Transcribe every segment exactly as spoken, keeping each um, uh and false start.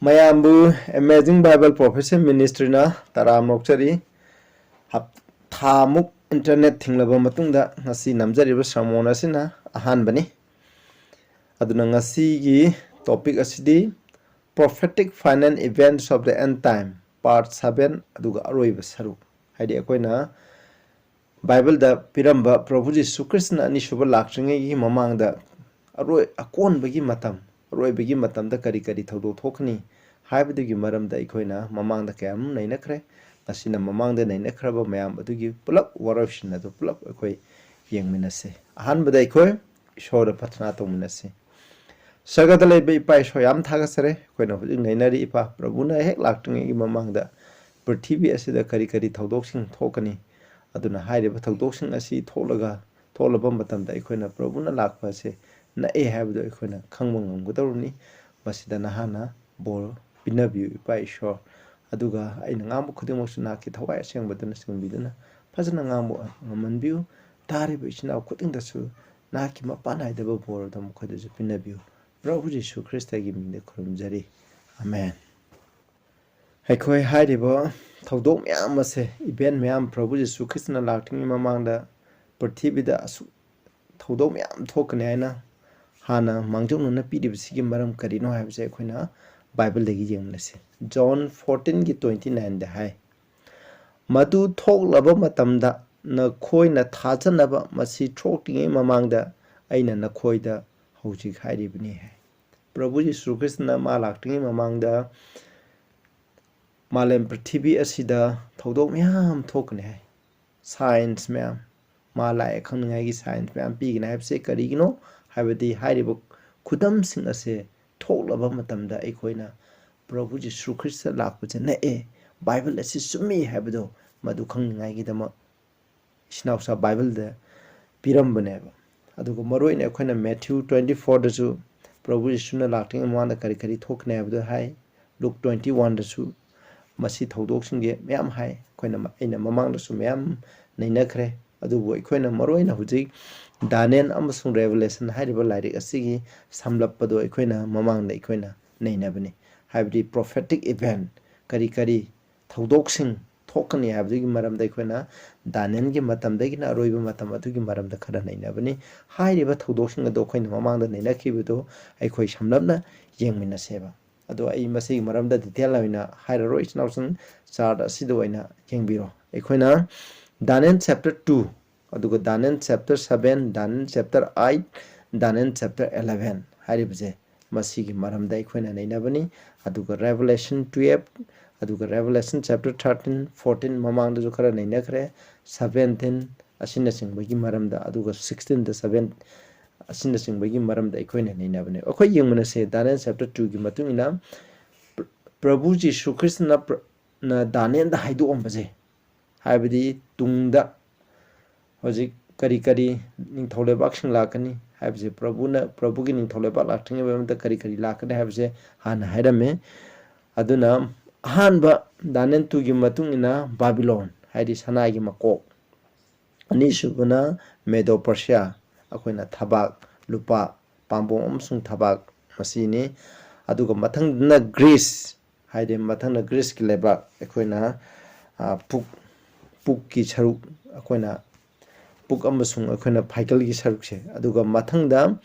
ꯃꯌꯥꯝꯕꯨ Amazing Bible Prophecy Ministryꯅ ꯇꯔꯥꯝꯅ ꯑꯣꯛꯆꯔꯤ꯫ ꯍꯞ-, ꯊꯥꯃꯨꯛ internet ꯊꯤꯡꯂꯕ ꯃꯇꯨꯡꯗ ꯉꯁꯤ ꯅꯝꯖꯔꯤꯕ sermon ꯑꯁꯤꯅ ꯑꯍꯥꯟꯕꯅꯤ꯫ ꯑꯗꯨꯅ ꯉꯁꯤꯒꯤ topic ꯑꯁꯤꯗꯤ Prophetic Final Events of the End Time, part seven, ꯑꯗꯨꯒ ꯑꯔꯣꯏꯕ ꯁꯔꯨꯛ꯫ ꯍꯥꯏꯗꯤ ꯑꯩꯈꯣꯏꯅ ꯕꯥꯏꯕꯜꯗ ꯄꯤꯔꯝꯕ ꯄ꯭ꯔꯚꯨ ꯖꯤꯁꯨ ꯈ꯭ꯔꯤꯁꯇꯅ ꯑꯅꯤꯁꯨꯕ ꯂꯥꯛꯇ꯭ꯔꯤꯉꯩꯒꯤ ꯃꯃꯥꯡꯗ ꯑꯔꯣꯏ-, ꯑꯀꯣꯟꯕꯒꯤ ꯃꯇꯝ, ꯑꯔꯣꯏꯕꯒꯤ ꯃꯇꯝꯗ ꯀꯔꯤ ꯀꯔꯤ ꯊꯧꯗꯣꯛ ꯊꯣꯛꯀꯅꯤ ꯍꯥꯏꯕꯗꯨꯒꯤ ꯃꯔꯝꯗ ꯑꯩꯈꯣꯏꯅ ꯃꯃꯥꯡꯗ ꯀꯌꯥꯃꯔꯨꯝ ꯅꯩꯅꯈ꯭ꯔꯦ꯫ ꯉꯁꯤꯅ ꯃꯃꯥꯡꯗ ꯅꯩꯅꯈ꯭ꯔꯕ ꯃꯌꯥꯝ ꯑꯗꯨꯒꯤ ꯄꯨꯂꯞ ꯋꯥꯔꯣꯏꯁꯤꯟ ꯑꯗꯨ ꯄꯨꯂꯞ ꯑꯩꯈꯣꯏ ꯌꯦꯡꯃꯤꯟꯅꯁꯤ꯫ ꯑꯍꯥꯟꯕꯗ ꯑꯩꯈꯣꯏ ꯏꯁꯣꯔꯗ ꯄ꯭ꯔꯊꯅꯥ ꯇꯧꯃꯤꯟꯅꯁꯤ꯫ ꯁꯔꯒꯗ ꯂꯩꯕ ꯏꯄꯥ ꯏꯁꯣꯔ, ꯌꯥꯝ ꯊꯥꯒꯠꯆꯔꯦ꯫ ꯑꯩꯈꯣꯏꯅ ꯍꯧꯖꯤꯛ ꯅꯩꯅꯔꯤ, ꯏꯄꯥ, ꯄ꯭ꯔꯚꯨꯅ ꯍꯦꯛ ꯂꯥꯛꯇ꯭ꯔꯤꯉꯩꯒꯤ ꯃꯃꯥꯡꯗ ꯄ꯭ꯔꯤꯊꯤꯕꯤ ꯑꯁꯤꯗ ꯀꯔꯤ ꯀꯔꯤ ꯊꯧꯗꯣꯛꯁꯤꯡ ꯊꯣꯛꯀꯅꯤ꯫ ꯑꯗꯨꯅ ꯍꯥꯏꯔꯤꯕ ꯊꯧꯗꯣꯛꯁꯤꯡ ꯑꯁꯤ ꯊꯣꯛꯂꯒ, ꯊꯣꯛꯂꯕ ꯃꯇꯝꯗ ꯑꯩꯈꯣꯏꯅ ꯄ꯭ꯔꯚꯨꯅ ꯂꯥꯛꯄ ꯑꯁꯦ ꯅꯛꯑꯦ ꯍꯥꯏꯕꯗꯨ ꯑꯩꯈꯣꯏꯅ ꯈꯪꯕ ꯉꯝꯒꯗꯧꯔꯤꯕꯅꯤ꯫ ꯃꯁꯤꯗ ꯅꯍꯥꯛꯅ ꯕꯣꯔ ꯄꯤꯅꯕꯤꯌꯨ, ꯏꯄꯥ ꯏꯁꯣꯔ꯫ ꯑꯗꯨꯒ ꯑꯩꯅ ꯉꯥꯡꯕ ꯈꯨꯗꯤꯡꯃꯛꯁꯨ ꯅꯍꯥꯛꯀꯤ ꯊꯋꯥꯏ ꯑꯁꯦꯡꯕꯗꯨꯅ ꯆꯨꯝꯕꯤꯗꯨꯅ ꯐꯖꯅ ꯉꯥꯡꯕ ꯉꯝꯍꯟꯕꯤꯌꯨ꯫ ꯇꯥꯔꯤꯕ ꯏꯆꯤꯟ ꯏꯅꯥꯎ ꯈꯨꯗꯤꯡꯗꯁꯨ ꯅꯍꯥꯛꯀꯤ ꯃꯄꯥꯟ ꯅꯥꯏꯗꯕ ꯕꯣꯔ ꯑꯗꯨ ꯃꯈꯣꯏꯗꯁꯨ ꯄꯤꯅꯕꯤꯌꯨ꯫ ꯄ꯭ꯔꯚꯨ ꯖꯤꯁꯨ ꯈ꯭ꯔꯤꯁꯇꯒꯤ ꯃꯤꯡꯗ ꯈꯨꯔꯨꯝꯖꯔꯤ꯫ ꯑꯃꯦꯟ꯫ ꯑꯩꯈꯣꯏ ꯍꯥꯏꯔꯤꯕ ꯊꯧꯗꯣꯛ ꯃꯌꯥꯝ ꯑꯁꯦ, event ꯃꯌꯥꯝ, ꯄ꯭ꯔꯚꯨ ꯖꯤꯁꯨ ꯈ꯭ꯔꯤꯁꯇꯅ ꯂꯥꯛꯇ꯭ꯔꯤꯉꯩ ꯃꯃꯥꯡꯗ ꯄ꯭ꯔꯤꯊꯤꯕꯤꯗ ꯑꯁꯨꯛ ꯊꯧꯗꯣꯛ ꯃꯌꯥꯝ ꯊꯣꯛꯀꯅꯤ ꯍꯥꯏꯅ ꯍꯥꯟꯅ ꯃꯥꯡꯖꯧꯅꯅ ꯄꯤꯔꯤꯕꯁꯤꯒꯤ ꯃꯔꯝ ꯀꯔꯤꯅꯣ ꯍꯥꯏꯕꯁꯦ ꯑꯩꯈꯣꯏꯅ ꯕꯥꯏꯕꯜꯗꯒꯤ ꯌꯦꯡꯃꯤꯟꯅꯁꯤ꯫ ꯖꯣꯟ fourteenꯒꯤ twenty nineꯗ ꯍꯥꯏ, "ꯃꯗꯨ ꯊꯣꯛꯂꯕ ꯃꯇꯝꯗ ꯅꯈꯣꯏꯅ ꯊꯥꯖꯅꯕ ꯃꯁꯤ ꯊꯣꯛꯇ꯭ꯔꯤꯉꯩ ꯃꯃꯥꯡꯗ ꯑꯩꯅ ꯅꯈꯣꯏꯗ ꯍꯧꯖꯤꯛ ꯍꯥꯏꯔꯤꯕꯅꯤ" ꯍꯥꯏ꯫ ꯄ꯭ꯔꯚꯨ ꯖꯤꯁꯨ ꯈ꯭ꯔꯤꯁꯇꯅ ꯃꯥ ꯂꯥꯛꯇ꯭ꯔꯤꯉꯩ ꯃꯃꯥꯡꯗ ꯃꯥꯂꯦꯝ ꯄ꯭ꯔꯤꯊꯤꯕꯤ ꯑꯁꯤꯗ ꯊꯧꯗꯣꯛ ꯃꯌꯥꯝ ꯊꯣꯛꯀꯅꯤ ꯍꯥꯏ꯫ Signs ꯃꯌꯥꯝ, ꯃꯥ ꯂꯥꯛꯑꯦ ꯈꯪꯅꯤꯡꯉꯥꯏꯒꯤ signs ꯃꯌꯥꯝ ꯄꯤꯒꯅꯤ ꯍꯥꯏꯕꯁꯦ ꯀꯔꯤꯒꯤꯅꯣ ꯍꯥꯏꯕꯗꯤ ꯍꯥꯏꯔꯤꯕ ꯈꯨꯗꯝꯁꯤꯡ ꯑꯁꯦ ꯊꯣꯛꯂꯕ ꯃꯇꯝꯗ ꯑꯩꯈꯣꯏꯅ ꯄ꯭ꯔꯚꯨ ꯖꯤꯁꯨ ꯈ꯭ꯔꯤꯁꯇ ꯂꯥꯛꯄꯁꯦ ꯅꯛꯑꯦ, ꯕꯥꯏꯕꯜ ꯑꯁꯤ ꯆꯨꯝꯃꯤ ꯍꯥꯏꯕꯗꯣ ꯃꯗꯨ ꯈꯪꯅꯤꯡꯉꯥꯏꯒꯤꯗꯃꯛ ꯏꯆꯤꯟ ꯏꯅꯥꯎꯁꯥ ꯕꯥꯏꯕꯜꯗ ꯄꯤꯔꯝꯕꯅꯦꯕ꯫ ꯑꯗꯨꯒ ꯃꯔꯨꯑꯣꯏꯅ ꯑꯩꯈꯣꯏꯅ Matthew twenty fourꯗꯁꯨ ꯄ꯭ꯔꯚꯨ ꯌꯤꯁꯨꯅ ꯂꯥꯛꯇ꯭ꯔꯤꯉꯩ ꯃꯃꯥꯡꯗ ꯀꯔꯤ ꯀꯔꯤ ꯊꯣꯛꯀꯅꯤ ꯍꯥꯏꯕꯗꯨ ꯍꯥꯏ꯫ Luke twenty oneꯗꯁꯨ ꯃꯁꯤ ꯊꯧꯗꯣꯛꯁꯤꯡꯁꯦ ꯃꯌꯥꯝ ꯍꯥꯏ꯫ ꯑꯩꯈꯣꯏꯅ ꯃ-, ꯑꯩꯅ ꯃꯃꯥꯡꯗꯁꯨ ꯃꯌꯥꯝ ꯅꯩꯅꯈ꯭ꯔꯦ꯫ ꯑꯗꯨꯕꯨ ꯑꯩꯈꯣꯏꯅ ꯃꯔꯨꯑꯣꯏꯅ ꯍꯧꯖꯤꯛ ꯗꯥꯅꯤꯌꯦꯜ ꯑꯃꯁꯨꯡ Revelation ꯍꯥꯏꯔꯤꯕ ꯂꯥꯏꯔꯤꯛ ꯑꯁꯤꯒꯤ ꯁꯝꯂꯞꯄꯗꯣ ꯑꯩꯈꯣꯏꯅ ꯃꯃꯥꯡꯗ ꯑꯩꯈꯣꯏꯅ ꯅꯩꯅꯕꯅꯤ꯫ ꯍꯥꯏꯕꯗꯤ prophetic event, ꯀꯔꯤ ꯀꯔꯤ ꯊꯧꯗꯣꯛꯁꯤꯡ ꯊꯣꯛꯀꯅꯤ ꯍꯥꯏꯕꯗꯨꯒꯤ ꯃꯔꯝꯗ ꯑꯩꯈꯣꯏꯅ ꯗꯥꯅꯤꯌꯦꯜꯒꯤ ꯃꯇꯝꯗꯒꯤꯅ ꯑꯔꯣꯏꯕ ꯃꯇꯝ ꯑꯗꯨꯒꯤ ꯃꯔꯝꯗ ꯈꯔ ꯅꯩꯅꯕꯅꯤ꯫ ꯍꯥꯏꯔꯤꯕ ꯊꯧꯗꯣꯛꯁꯤꯡ ꯑꯗꯨ ꯑꯩꯈꯣꯏꯅ ꯃꯃꯥꯡꯗ ꯅꯩꯅꯈꯤꯕꯗꯨ ꯑꯩꯈꯣꯏ ꯁꯝꯂꯞꯅ ꯌꯦꯡꯃꯤꯟꯅꯁꯦꯕ꯫ ꯑꯗꯣ ꯑꯩ ꯃꯁꯤꯒꯤ ꯃꯔꯝꯗ detail ꯑꯣꯏꯅ ꯍꯥꯏꯔꯔꯣꯏ, ꯏꯆꯤꯟ ꯏꯅꯥꯎꯁꯤꯡ, chart ꯑꯁꯤꯗ ꯑꯣꯏꯅ ꯌꯦꯡꯕꯤꯔꯣ꯫ ꯑꯩꯈꯣꯏꯅ Daniel chapter two, ꯑꯗꯨꯒ Daniel chapter seven, Daniel chapter eight, Daniel chapter eleven ꯍꯥꯏꯔꯤꯕꯁꯦ ꯃꯁꯤꯒꯤ ꯃꯔꯝꯗ ꯑꯩꯈꯣꯏꯅ ꯅꯩꯅꯕꯅꯤ꯫ ꯑꯗꯨꯒ Revelation twelve, ꯑꯗꯨꯒ Revelation chapter thirteen, fourteen ꯃꯃꯥꯡꯗꯁꯨ ꯈꯔ ꯅꯩꯅꯈ꯭ꯔꯦ, seventeen ꯑꯁꯤꯅꯆꯤꯡꯕꯒꯤ ꯃꯔꯝꯗ, ꯑꯗꯨꯒ sixteen ꯗ seven ꯑꯁꯤꯅꯆꯤꯡꯕꯒꯤ ꯃꯔꯝꯗ ꯑꯩꯈꯣꯏꯅ ꯅꯩꯅꯕꯅꯦ꯫ ꯑꯩꯈꯣꯏ ꯌꯦꯡꯃꯤꯟꯅꯁꯦ, Daniel chapter twoꯒꯤ ꯃꯇꯨꯡ ꯏꯟꯅ ꯄ꯭ꯔ-, ꯄ꯭ꯔꯚꯨ ꯖꯤꯁꯨ ꯈ꯭ꯔꯤꯁꯇꯅ ꯄ꯭ꯔ-, ꯅ ꯗꯥꯅꯤꯌꯦꯜꯗ ꯍꯥꯏꯗꯣꯛꯑꯝꯕꯁꯦ, ꯍꯥꯏꯕꯗꯤ ꯇꯨꯡꯗ ꯍꯧꯖꯤꯛ ꯀꯔꯤ ꯀꯔꯤ ꯅꯤꯡꯊꯧ ꯂꯩꯕꯥꯛꯁꯤꯡ ꯂꯥꯛꯀꯅꯤ ꯍꯥꯏꯕꯁꯦ, ꯄ꯭ꯔꯚꯨꯅ, ꯄ꯭ꯔꯚꯨꯒꯤ ꯅꯤꯡꯊꯧ ꯂꯩꯕꯥꯛ ꯂꯥꯛꯇ꯭ꯔꯤꯉꯩ ꯃꯃꯥꯡꯗ ꯀꯔꯤ ꯀꯔꯤ ꯂꯥꯛꯀꯅꯤ ꯍꯥꯏꯕꯁꯦ ꯍꯥꯟꯅ ꯍꯥꯏꯔꯝꯃꯦ꯫ ꯑꯗꯨꯅ ꯑꯍꯥꯟꯕ Daniel twoꯒꯤ ꯃꯇꯨꯡ ꯏꯟꯅ ꯕꯥꯕꯤꯂꯣꯟ, ꯍꯥꯏꯗꯤ ꯁꯅꯥꯒꯤ ꯃꯀꯣꯛ, ꯑꯅꯤꯁꯨꯕꯅ ꯃꯦꯗꯣ ꯄꯔꯁꯤꯌꯥ, ꯑꯩꯈꯣꯏꯅ ꯊꯕꯥꯛ, ꯂꯨꯄꯥ, ꯄꯥꯝꯕꯣꯝ ꯑꯃꯁꯨꯡ ꯊꯕꯥꯛ ꯃꯁꯤꯅꯤ꯫ ꯑꯗꯨꯒ ꯃꯊꯪꯗꯅ ꯒ꯭ꯔꯤꯁ, ꯍꯥꯏꯗꯤ ꯃꯊꯪꯗ ꯒ꯭ꯔꯤꯁꯀꯤ ꯂꯩꯕꯥꯛ, ꯑꯩꯈꯣꯏꯅ, ꯑ, ꯄꯨꯛ, ꯄꯨꯛꯀꯤ ꯁꯔꯨꯛ, ꯑꯩꯈꯣꯏꯅ ꯄꯨꯛ ꯑꯃꯁꯨꯡ ꯑꯩꯈꯣꯏꯅ ꯐꯥꯏꯀꯜꯒꯤ ꯁꯔꯨꯛꯁꯦ꯫ ꯑꯗꯨꯒ ꯃꯊꯪꯗ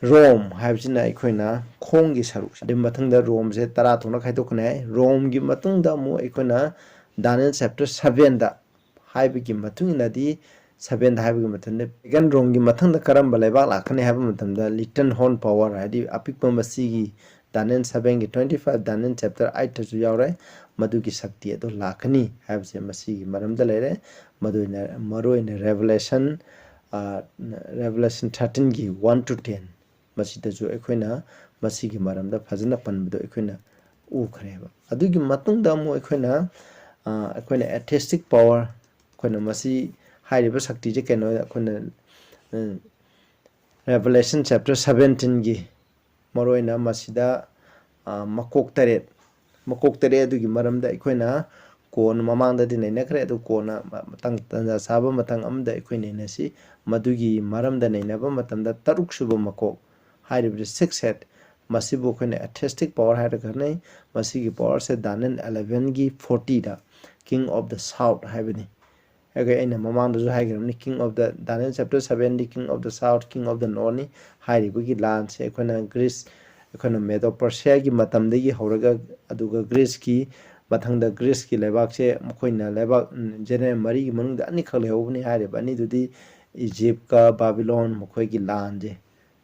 ꯔꯣꯝ ꯍꯥꯏꯕꯁꯤꯅ ꯑꯩꯈꯣꯏꯅ ꯈꯣꯡꯒꯤ ꯁꯔꯨꯛꯁꯦ꯫ ꯑꯗꯨꯒꯤ ꯃꯊꯪꯗ ꯔꯣꯝꯁꯦ ꯇꯔꯥ ꯊꯣꯛꯅ ꯈꯥꯏꯗꯣꯛꯀꯅꯤ ꯍꯥꯏ꯫ ꯔꯣꯝꯒꯤ ꯃꯇꯨꯡꯗ ꯑꯃꯨꯛ ꯑꯩꯈꯣꯏꯅ Daniel chapter sevenꯗ ꯍꯥꯏꯕꯒꯤ ꯃꯇꯨꯡ ꯏꯟꯅꯗꯤ, sevenꯗ ꯍꯥꯏꯕꯒꯤ ꯃꯇꯨꯡꯗ pagan ꯔꯣꯝꯒꯤ ꯃꯊꯪꯗ ꯀꯔꯝꯕ ꯂꯩꯕꯥꯛ ꯂꯥꯛꯀꯅꯤ ꯍꯥꯏꯕ ꯃꯇꯝꯗ, little horn power, ꯍꯥꯏꯗꯤ ꯑꯄꯤꯛꯄ ꯃꯁꯤꯒꯤ Daniel sevenꯒꯤ twenty five, Daniel chapter eightꯇꯁꯨ ꯌꯥꯎꯔꯦ꯫ ꯃꯗꯨꯒꯤ ꯁꯛꯇꯤ ꯑꯗꯨ ꯂꯥꯛꯀꯅꯤ ꯍꯥꯏꯕꯁꯦ ꯃꯁꯤꯒꯤ ꯃꯔꯝꯗ ꯂꯩꯔꯦ꯫ ꯃꯗꯨꯅ ꯃꯔꯨꯑꯣꯏꯅ Revelation, ꯑ, Revelation thirteenꯒꯤ one to ten ꯃꯁꯤꯗꯁꯨ ꯑꯩꯈꯣꯏꯅ ꯃꯁꯤꯒꯤ ꯃꯔꯝꯗ ꯐꯖꯅ ꯄꯟꯕꯗꯣ ꯑꯩꯈꯣꯏꯅ ꯎꯈ꯭ꯔꯦꯕ꯫ ꯑꯗꯨꯒꯤ ꯃꯇꯨꯡꯗ ꯑꯃꯨꯛ ꯑꯩꯈꯣꯏꯅ, ꯑ, ꯑꯩꯈꯣꯏꯅ atheistic power, ꯑꯩꯈꯣꯏꯅ ꯃꯁꯤ ꯍꯥꯏꯔꯤꯕ ꯁꯛꯇꯤꯁꯦ ꯀꯩꯅꯣ, ꯑꯩꯈꯣꯏꯅ, ꯎꯝ, Revelation chapter seventeenꯒꯤ ꯃꯔꯨꯑꯣꯏꯅ ꯃꯁꯤꯗ, ꯑ, ꯃꯀꯣꯛ ꯇꯔꯦꯠ, ꯃꯀꯣꯛ ꯇꯔꯦꯠ ꯑꯗꯨꯒꯤ ꯃꯔꯝꯗ ꯑꯩꯈꯣꯏꯅ ꯀꯣꯟꯅ, ꯃꯃꯥꯡꯗꯗꯤ ꯅꯩꯅꯈ꯭ꯔꯦ, ꯑꯗꯨ ꯀꯣꯟꯅ ꯃ-, ꯃꯇꯥꯡ ꯇꯟꯖꯥ ꯆꯥꯕ ꯃꯇꯥꯡ ꯑꯃꯗ ꯑꯩꯈꯣꯏ ꯅꯩꯅꯁꯤ꯫ ꯃꯗꯨꯒꯤ ꯃꯔꯝꯗ ꯅꯩꯅꯕ ꯃꯇꯝꯗ ꯇꯔꯨꯛ ꯁꯨꯕ ꯃꯀꯣꯛ ꯍꯥꯏꯔꯤꯕꯁꯤ six head, ꯃꯁꯤꯕꯨ ꯑꯩꯈꯣꯏꯅ ꯑꯦꯊꯦꯁꯇꯤꯛ ꯄꯋꯥꯔ ꯍꯥꯏꯔꯒ ꯈꯪꯅꯩ꯫ ꯃꯁꯤꯒꯤ ꯄꯋꯥꯔꯁꯦ Daniel ꯑꯦꯂꯚꯦꯟꯒꯤ ꯐꯣꯔꯇꯤꯗ king of the south ꯍꯥꯏꯕꯅꯤ꯫ ꯑꯩꯈꯣꯏ, ꯑꯩꯅ ꯃꯃꯥꯡꯗꯁꯨ ꯍꯥꯏꯈ꯭ꯔꯕꯅꯤ, king of the, Daniel chapter sevenꯗꯤ king of the south, king of the northꯅꯤ꯫ ꯍꯥꯏꯔꯤꯕꯒꯤ ꯂꯥꯟꯁꯦ ꯑꯩꯈꯣꯏꯅ ꯒ꯭ꯔꯤꯁ, ꯑꯩꯈꯣꯏꯅ ꯃꯦꯗꯣ ꯄꯔꯁꯤꯌꯥꯒꯤ ꯃꯇꯝꯗꯒꯤ ꯍꯧꯔꯒ, ꯑꯗꯨꯒ ꯒ꯭ꯔꯤꯁꯀꯤ, ꯃꯊꯪꯗ ꯒ꯭ꯔꯤꯁꯀꯤ ꯂꯩꯕꯥꯛꯁꯦ ꯃꯈꯣꯏꯅ ꯂꯩꯕꯥꯛ, ꯎꯝ, ꯖꯦꯅꯦꯔꯦꯜ ꯃꯔꯤꯒꯤ ꯃꯅꯨꯡꯗ ꯑꯅꯤꯈꯛ ꯂꯩꯍꯧꯕꯅꯤ꯫ ꯍꯥꯏꯔꯤꯕ ꯑꯅꯤꯗꯨꯗꯤ ꯏꯖꯤꯞꯀ ꯕꯥꯕꯤꯂꯣꯟ, ꯃꯈꯣꯏꯒꯤ ꯂꯥꯟꯁꯦ꯫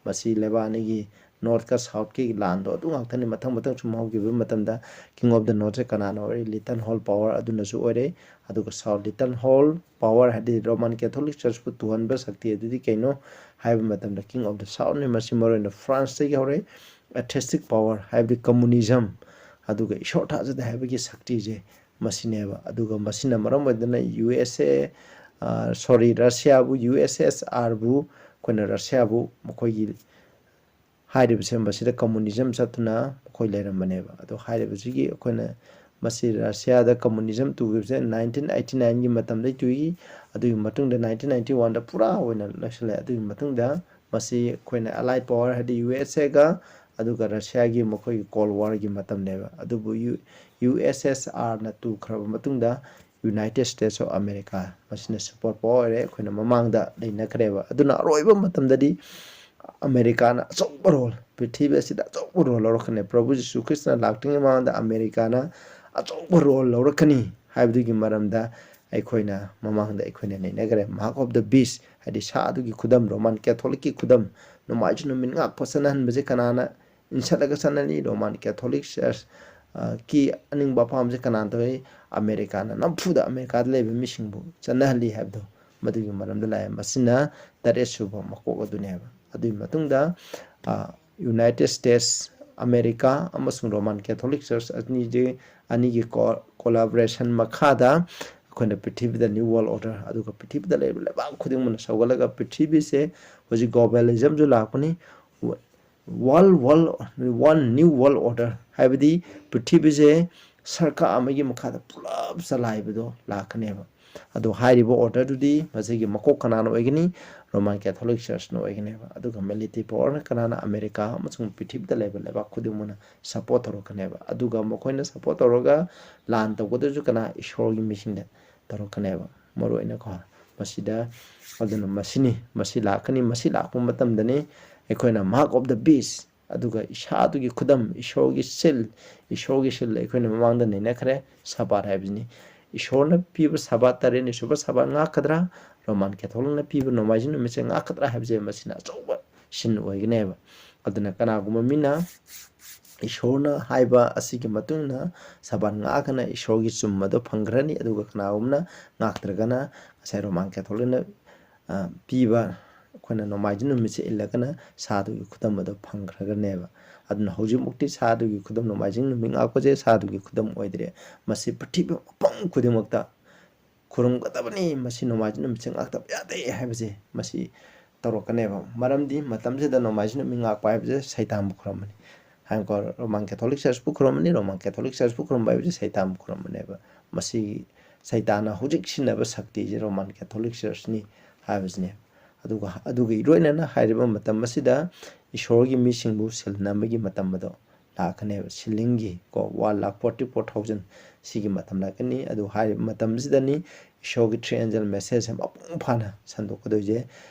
ꯃꯁꯤ ꯂꯩꯕꯥꯛ ꯑꯅꯤꯒꯤ, ꯅꯣꯔꯠꯀ ꯁꯥꯎꯠꯀꯤ ꯂꯥꯟꯗꯣ ꯑꯗꯨ ꯉꯥꯛꯇꯅꯤ꯫ ꯃꯊꯪ ꯃꯊꯪ ꯁꯨꯝ ꯍꯧꯈꯤꯕ ꯃꯇꯝꯗ king of the northꯁꯦ ꯀꯅꯥꯅ ꯑꯣꯏꯔꯤ? ꯂꯤꯇꯟ ꯍꯣꯜ ꯄꯋꯥꯔ ꯑꯗꯨꯅꯁꯨ ꯑꯣꯏꯔꯦ꯫ ꯑꯗꯨꯒ ꯁꯥꯎꯠ ꯂꯤꯇꯟ ꯍꯣꯜ ꯄꯋꯥꯔ ꯍꯥꯏꯗꯤ ꯔꯣꯃꯟ ꯀꯦꯊꯣꯂꯤꯛ ꯆꯔꯆꯄꯨ ꯇꯨꯍꯟꯕ ꯁꯛꯇꯤ ꯑꯗꯨꯗꯤ ꯀꯩꯅꯣ ꯍꯥꯏꯕ ꯃꯇꯝꯗ king of the southꯅꯤ꯫ ꯃꯁꯤ ꯃꯔꯨꯑꯣꯏꯅ ꯐ꯭ꯔꯥꯟꯁꯇꯒꯤ ꯍꯧꯔꯛꯏ꯫ ꯑꯦꯊꯦꯁꯇꯤꯛ ꯄꯋꯥꯔ ꯍꯥꯏꯕꯗꯤ ꯀꯝꯃꯨꯅꯤꯖꯝ, ꯑꯗꯨꯒ ꯏꯁꯣꯔ ꯊꯥꯖꯗꯦ ꯍꯥꯏꯕꯒꯤ ꯁꯛꯇꯤꯁꯦ ꯃꯁꯤꯅꯦꯕ꯫ ꯑꯗꯨꯒ ꯃꯁꯤꯅ ꯃꯔꯝ ꯑꯣꯏꯗꯨꯅ ꯌꯨ ꯑꯦꯁ ꯑꯦ, ꯁꯣꯔꯤ, ꯔꯁꯤꯌꯥꯕꯨ, ꯌꯨ ꯑꯦꯁ ꯑꯦꯁ ꯑꯥꯔꯕꯨ, ꯑꯩꯈꯣꯏꯅ ꯔꯁꯤꯌꯥꯕꯨ ꯃꯈꯣꯏꯒꯤ ꯍꯥꯏꯔꯤꯕꯁꯦ ꯃꯁꯤꯗ ꯀꯝꯃꯨꯅꯤꯖꯝ ꯆꯠꯇꯨꯅ ꯃꯈꯣꯏ ꯂꯩꯔꯝꯕꯅꯦꯕ꯫ ꯑꯗꯣ ꯍꯥꯏꯔꯤꯕꯁꯤꯒꯤ ꯑꯩꯈꯣꯏꯅ ꯃꯁꯤ ꯔꯁꯤꯌꯥꯗ ꯀꯝꯃꯨꯅꯤꯖꯝ ꯇꯨꯈꯤꯕꯁꯦ ꯅꯥꯏꯟꯇꯤꯟ ꯑꯩꯠꯇꯤ ꯅꯥꯏꯟꯒꯤ ꯃꯇꯝꯗꯩ ꯇꯨꯏ꯫ ꯑꯗꯨꯒꯤ ꯃꯇꯨꯡꯗ ꯅꯥꯏꯟꯇꯤꯟ ꯅꯥꯏꯟꯇꯤ ꯋꯥꯟꯗ ꯄꯨꯔꯥ ꯑꯣꯏꯅ ꯂꯣꯏꯁꯤꯜꯂꯦ꯫ ꯑꯗꯨꯒꯤ ꯃꯇꯨꯡꯗ ꯃꯁꯤ ꯑꯩꯈꯣꯏꯅ ꯑꯦꯂꯥꯏꯠ ꯄꯋꯥꯔ ꯍꯥꯏꯗꯤ ꯌꯨ ꯑꯦꯁ ꯑꯦꯒ ꯑꯗꯨꯒ ꯔꯁꯤꯌꯥꯒꯤ ꯃꯈꯣꯏꯒꯤ ꯀꯣꯜ ꯋꯥꯔꯒꯤ ꯃꯇꯝꯅꯦꯕ꯫ ꯑꯗꯨꯕꯨ ꯌꯨ, ꯌꯨ ꯑꯦꯁ ꯑꯦꯁ ꯑꯥꯔꯅ ꯇꯨꯈ꯭ꯔꯕ ꯃꯇꯨꯡꯗ ꯌꯨꯅꯥꯏꯇꯦꯠ ꯁ꯭ꯇꯦꯠꯁ ꯑꯣꯐ ꯑꯃꯦꯔꯤꯀꯥ, ꯃꯁꯤꯅ ꯁꯨꯄꯔ ꯄꯋꯥꯔ ꯑꯣꯏꯔꯦ꯫ ꯑꯩꯈꯣꯏꯅ ꯃꯃꯥꯡꯗ ꯅꯩꯅꯈ꯭ꯔꯦꯕ꯫ ꯑꯗꯨꯅ ꯑꯔꯣꯏꯕ ꯃꯇꯝꯗꯗꯤ ꯑꯃꯦꯔꯤꯀꯥꯅ ꯑꯆꯧꯕ ꯔꯣꯜ, ꯄ꯭ꯔꯤꯊꯤꯕꯤ ꯑꯁꯤꯗ ꯑꯆꯧꯕ ꯔꯣꯜ ꯂꯧꯔꯛꯀꯅꯤ꯫ ꯄ꯭ꯔꯚꯨ ꯖꯤꯁꯨ ꯈ꯭ꯔꯤꯁꯇꯅ ꯂꯥꯛꯇ꯭ꯔꯤꯉꯩ ꯃꯃꯥꯡꯗ ꯑꯃꯦꯔꯤꯀꯥꯅ ꯑꯆꯧꯕ ꯔꯣꯜ ꯂꯧꯔꯛꯀꯅꯤ ꯍꯥꯏꯕꯗꯨꯒꯤ ꯃꯔꯝꯗ ꯑꯩꯈꯣꯏꯅ ꯃꯃꯥꯡꯗ ꯑꯩꯈꯣꯏꯅ ꯅꯩꯅꯈ꯭ꯔꯦ꯫ Mark of the Beast ꯍꯥꯏꯗꯤ ꯁꯥ ꯑꯗꯨꯒꯤ ꯈꯨꯗꯝ, ꯔꯣꯃꯥꯟ ꯀꯦꯊꯣꯂꯤꯛꯀꯤ ꯈꯨꯗꯝ, ꯅꯣꯡꯃꯥꯏꯖꯤꯡ ꯅꯨꯃꯤꯠ ꯉꯥꯛꯄ ꯆꯠꯅꯍꯟꯕꯁꯦ ꯀꯅꯥꯅ ꯏꯟꯁꯤꯜꯂꯒ ꯆꯠꯅꯅꯤ? ꯔꯣꯃꯥꯟ ꯀꯦꯊꯣꯂꯤꯛ ꯆꯔꯆ, ꯑ, ꯀꯤ ꯑꯅꯤꯡꯕ ꯑꯄꯥꯝꯕꯁꯦ ꯀꯅꯥꯅ ꯇꯧꯏ? ꯑꯃꯦꯔꯤꯀꯥꯅ ꯅꯝꯐꯨꯗ ꯑꯃꯦꯔꯤꯀꯥꯗ ꯂꯩꯕ ꯃꯤꯁꯤꯡꯕꯨ ꯆꯠꯅꯍꯜꯂꯤ ꯍꯥꯏꯕꯗꯣ ꯃꯗꯨꯒꯤ ꯃꯔꯝꯗ ꯂꯥꯛꯑꯦ꯫ ꯃꯁꯤꯅ ꯇꯔꯦꯠ ꯁꯨꯕ ꯃꯀꯣꯛ ꯑꯗꯨꯅꯦꯕ꯫ ꯑꯗꯨꯒꯤ ꯃꯇꯨꯡꯗ, ꯑ, ꯌꯨꯅꯥꯏꯇꯦꯠ ꯁ꯭ꯇꯦꯠꯁ, ꯑꯃꯦꯔꯤꯀꯥ ꯑꯃꯁꯨꯡ ꯔꯣꯃꯥꯟ ꯀꯦꯊꯣꯂꯤꯛ ꯆꯔꯆ ꯑꯅꯤꯁꯤ, ꯑꯅꯤꯒꯤ ꯀꯣ-, ꯀꯣꯂꯥꯕꯣꯔꯦꯁꯟ ꯃꯈꯥꯗ ꯑꯩꯈꯣꯏꯅ ꯄ꯭ꯔꯤꯊꯤꯕꯤꯗ ꯅ꯭ꯌꯨ ꯋꯥꯔꯜ ꯑꯣꯔꯗꯔ, ꯑꯗꯨꯒ ꯄ꯭ꯔꯤꯊꯤꯕꯤꯗ ꯂꯩꯔꯤꯕ ꯂꯩꯕꯥꯛ ꯈꯨꯗꯤꯡꯃꯛꯅ ꯁꯧꯒꯠꯂꯒ ꯄ꯭ꯔꯤꯊꯤꯕꯤꯁꯦ ꯍꯧꯖꯤꯛ ꯒ꯭ꯂꯣꯕꯦꯂꯤꯖꯝꯁꯨ ꯂꯥꯛꯄꯅꯤ꯫ World, world, one new world order ꯍꯥꯏꯕꯗꯤ ꯄ꯭ꯔꯤꯊꯤꯕꯤꯁꯦ ꯁꯔꯀꯥꯔ ꯑꯃꯒꯤ ꯃꯈꯥꯗ ꯄꯨꯂꯞ ꯆꯂꯥꯏꯕꯗꯣ ꯂꯥꯛꯀꯅꯦꯕ꯫ ꯑꯗꯨ ꯍꯥꯏꯔꯤꯕ order ꯗꯨꯗꯤ ꯃꯁꯤꯒꯤ ꯃꯀꯣꯛ ꯀꯅꯥꯅ ꯑꯣꯏꯒꯅꯤ? Roman Catholic Church ꯅ ꯑꯣꯏꯒꯅꯦꯕ꯫ ꯑꯗꯨꯒ military power ꯅ ꯀꯅꯥꯅ? ꯑꯃꯦꯔꯤꯀꯥ ꯑꯃꯁꯨꯡ ꯄ꯭ꯔꯤꯊꯤꯕꯤꯗ ꯂꯩꯕ ꯂꯩꯕꯥꯛ ꯈꯨꯗꯤꯡꯃꯛꯅ support ꯇꯧꯔꯛꯀꯅꯦꯕ꯫ ꯑꯗꯨꯒ ꯃꯈꯣꯏꯅ support ꯇꯧꯔꯒ ꯂꯥꯟ ꯇꯧꯒꯗꯕꯁꯨ ꯀꯅꯥ? ꯏꯁꯣꯔꯒꯤ ꯃꯤꯁꯤꯡꯗ ꯇꯧꯔꯛꯀꯅꯦꯕ꯫ ꯃꯔꯨ ꯑꯣꯏꯅꯀꯣ, ꯃꯁꯤꯗ, ꯑꯗꯨꯅ ꯃꯁꯤꯅꯤ, ꯃꯁꯤ ꯂꯥꯛꯀꯅꯤ꯫ ꯃꯁꯤ ꯂꯥꯛꯄ ꯃꯇꯝꯗꯅꯤ ꯑꯩꯈꯣꯏꯅ mark of the beast, ꯑꯗꯨꯒ ꯏꯁꯥꯗꯨꯒꯤ ꯈꯨꯗꯝ, ꯏꯁꯣꯔꯒꯤ seal, ꯏꯁꯣꯔꯒꯤ seal ꯑꯩꯈꯣꯏꯅ ꯃꯃꯥꯡꯗ ꯅꯩꯅꯈ꯭ꯔꯦ, ꯁꯕꯥꯠ ꯍꯥꯏꯕꯁꯤꯅꯤ꯫ ꯏꯁꯣꯔꯅ ꯄꯤꯕ ꯁꯕꯥꯠ, ꯇꯔꯦꯠꯅꯤ ꯁꯨꯕ ꯁꯕꯥꯠ ꯉꯥꯛꯀꯗ꯭ꯔꯥ? ꯔꯣꯃꯥꯟ ꯀꯦꯊꯣꯂꯤꯛꯅ ꯄꯤꯕ ꯅꯣꯡꯃꯥꯏꯖꯤꯡ ꯅꯨꯃꯤꯠꯁꯦ ꯉꯥꯛꯀꯗ꯭ꯔꯥ ꯍꯥꯏꯕꯁꯦ ꯃꯁꯤꯅ ꯑꯆꯧꯕ seal ꯑꯣꯏꯒꯅꯦꯕ꯫ ꯑꯗꯨꯅ ꯀꯅꯥꯒꯨꯝꯕ ꯃꯤꯅ ꯏꯁꯣꯔꯅ ꯍꯥꯏꯕ ꯑꯁꯤꯒꯤ ꯃꯇꯨꯡ ꯏꯟꯅ ꯁꯕꯥꯠ ꯉꯥꯛꯑꯒꯅ ꯏꯁꯣꯔꯒꯤ ꯆꯨꯝꯕꯗꯣ ꯐꯪꯈ꯭ꯔꯅꯤ, ꯑꯗꯨꯒ ꯀꯅꯥꯒꯨꯝꯕꯅ ꯉꯥꯛꯇ꯭ꯔꯒꯅ ꯉꯁꯥꯏ ꯔꯣꯃꯥꯟ ꯀꯦꯊꯣꯂꯤꯛꯅ, ꯑ, ꯄꯤꯕ ꯑꯩꯈꯣꯏꯅ ꯅꯣꯡꯃꯥꯏꯖꯤꯡ ꯅꯨꯃꯤꯠꯁꯦ ꯏꯜꯂꯒꯅ ꯁꯥꯗꯨꯒꯤ ꯈꯨꯗꯝ ꯑꯗꯣ ꯐꯪꯈ꯭ꯔꯒꯅꯦꯕ꯫ ꯑꯗꯨꯅ ꯍꯧꯖꯤꯛꯃꯛꯇꯤ ꯁꯥꯗꯨꯒꯤ ꯈꯨꯗꯝ, ꯅꯣꯡꯃꯥꯏꯖꯤꯡ ꯅꯨꯃꯤꯠ ꯉꯥꯛꯄꯁꯦ ꯁꯥꯗꯨꯒꯤ ꯈꯨꯗꯝ ꯑꯣꯏꯗ꯭ꯔꯦ꯫ ꯃꯁꯤ ꯄ꯭ꯔꯤꯊꯤꯕꯤ ꯃꯐꯝ ꯈꯨꯗꯤꯡꯃꯛꯇ ꯈꯨꯔꯨꯝꯒꯗꯕꯅꯤ, ꯃꯁꯤ ꯅꯣꯡꯃꯥꯏꯖꯤꯡ ꯅꯨꯃꯤꯠꯁꯦ ꯉꯥꯛꯇꯕ ꯌꯥꯗꯦ ꯍꯥꯏꯕꯁꯦ ꯃꯁꯤ ꯇꯧꯔꯛꯀꯅꯦꯕ꯫ ꯃꯔꯝꯗꯤ ꯃꯇꯝꯁꯤꯗ ꯅꯣꯡꯃꯥꯏꯖꯤꯡ ꯅꯨꯃꯤꯠ ꯉꯥꯛꯄ ꯍꯥꯏꯕꯁꯦ ꯁꯩꯇꯥꯟꯕꯨ ꯈꯨꯔꯨꯝꯕꯅꯤ꯫ ꯍꯥꯏꯀꯣ, ꯔꯣꯃꯥꯟ ꯀꯦꯊꯣꯂꯤꯛ ꯆꯔꯆꯄꯨ ꯈꯨꯔꯨꯝꯕꯅꯤ, ꯔꯣꯃꯥꯟ ꯀꯦꯊꯣꯂꯤꯛ ꯆꯔꯆꯄꯨ ꯈꯨꯔꯨꯝꯕ ꯍꯥꯏꯕꯁꯤ ꯁꯩꯇꯥꯟꯕꯨ ꯈꯨꯔꯨꯝꯕꯅꯦꯕ꯫ ꯃꯁꯤ ꯁꯩꯇꯥꯟꯅ ꯍꯧꯖꯤꯛ ꯁꯤꯖꯤꯟꯅꯕ ꯁꯛꯇꯤꯁꯦ ꯔꯣꯃꯥꯟ ꯀꯦꯊꯣꯂꯤꯛ ꯆꯔꯆꯅꯤ ꯍꯥꯏꯕꯁꯤꯅꯦ꯫ ꯑꯗꯨꯒ ꯑꯗꯨꯒ ꯏꯔꯣꯏꯅꯅ ꯍꯥꯏꯔꯤꯕ ꯃꯇꯝ ꯑꯁꯤꯗ ꯏꯁꯣꯔꯒꯤ ꯃꯤꯁꯤꯡꯕꯨ seal ꯅꯝꯕꯒꯤ ꯃꯇꯝ ꯑꯗꯣ ꯂꯥꯛꯀꯅꯦꯕ꯫ Sealing ꯒꯤ ꯀꯣ, one lakh forty four thousand ꯁꯤꯒꯤ ꯃꯇꯝ ꯂꯥꯛꯀꯅꯤ꯫ ꯑꯗꯨ ꯍꯥꯏꯔꯤꯕ ꯃꯇꯝꯁꯤꯗꯅꯤ ꯏꯁꯣꯔꯒꯤ three angel message ꯁꯦ ꯃꯄꯨꯡ ꯐꯥꯅ ꯁꯟꯗꯣꯛꯀꯗꯣꯏꯁꯦ꯫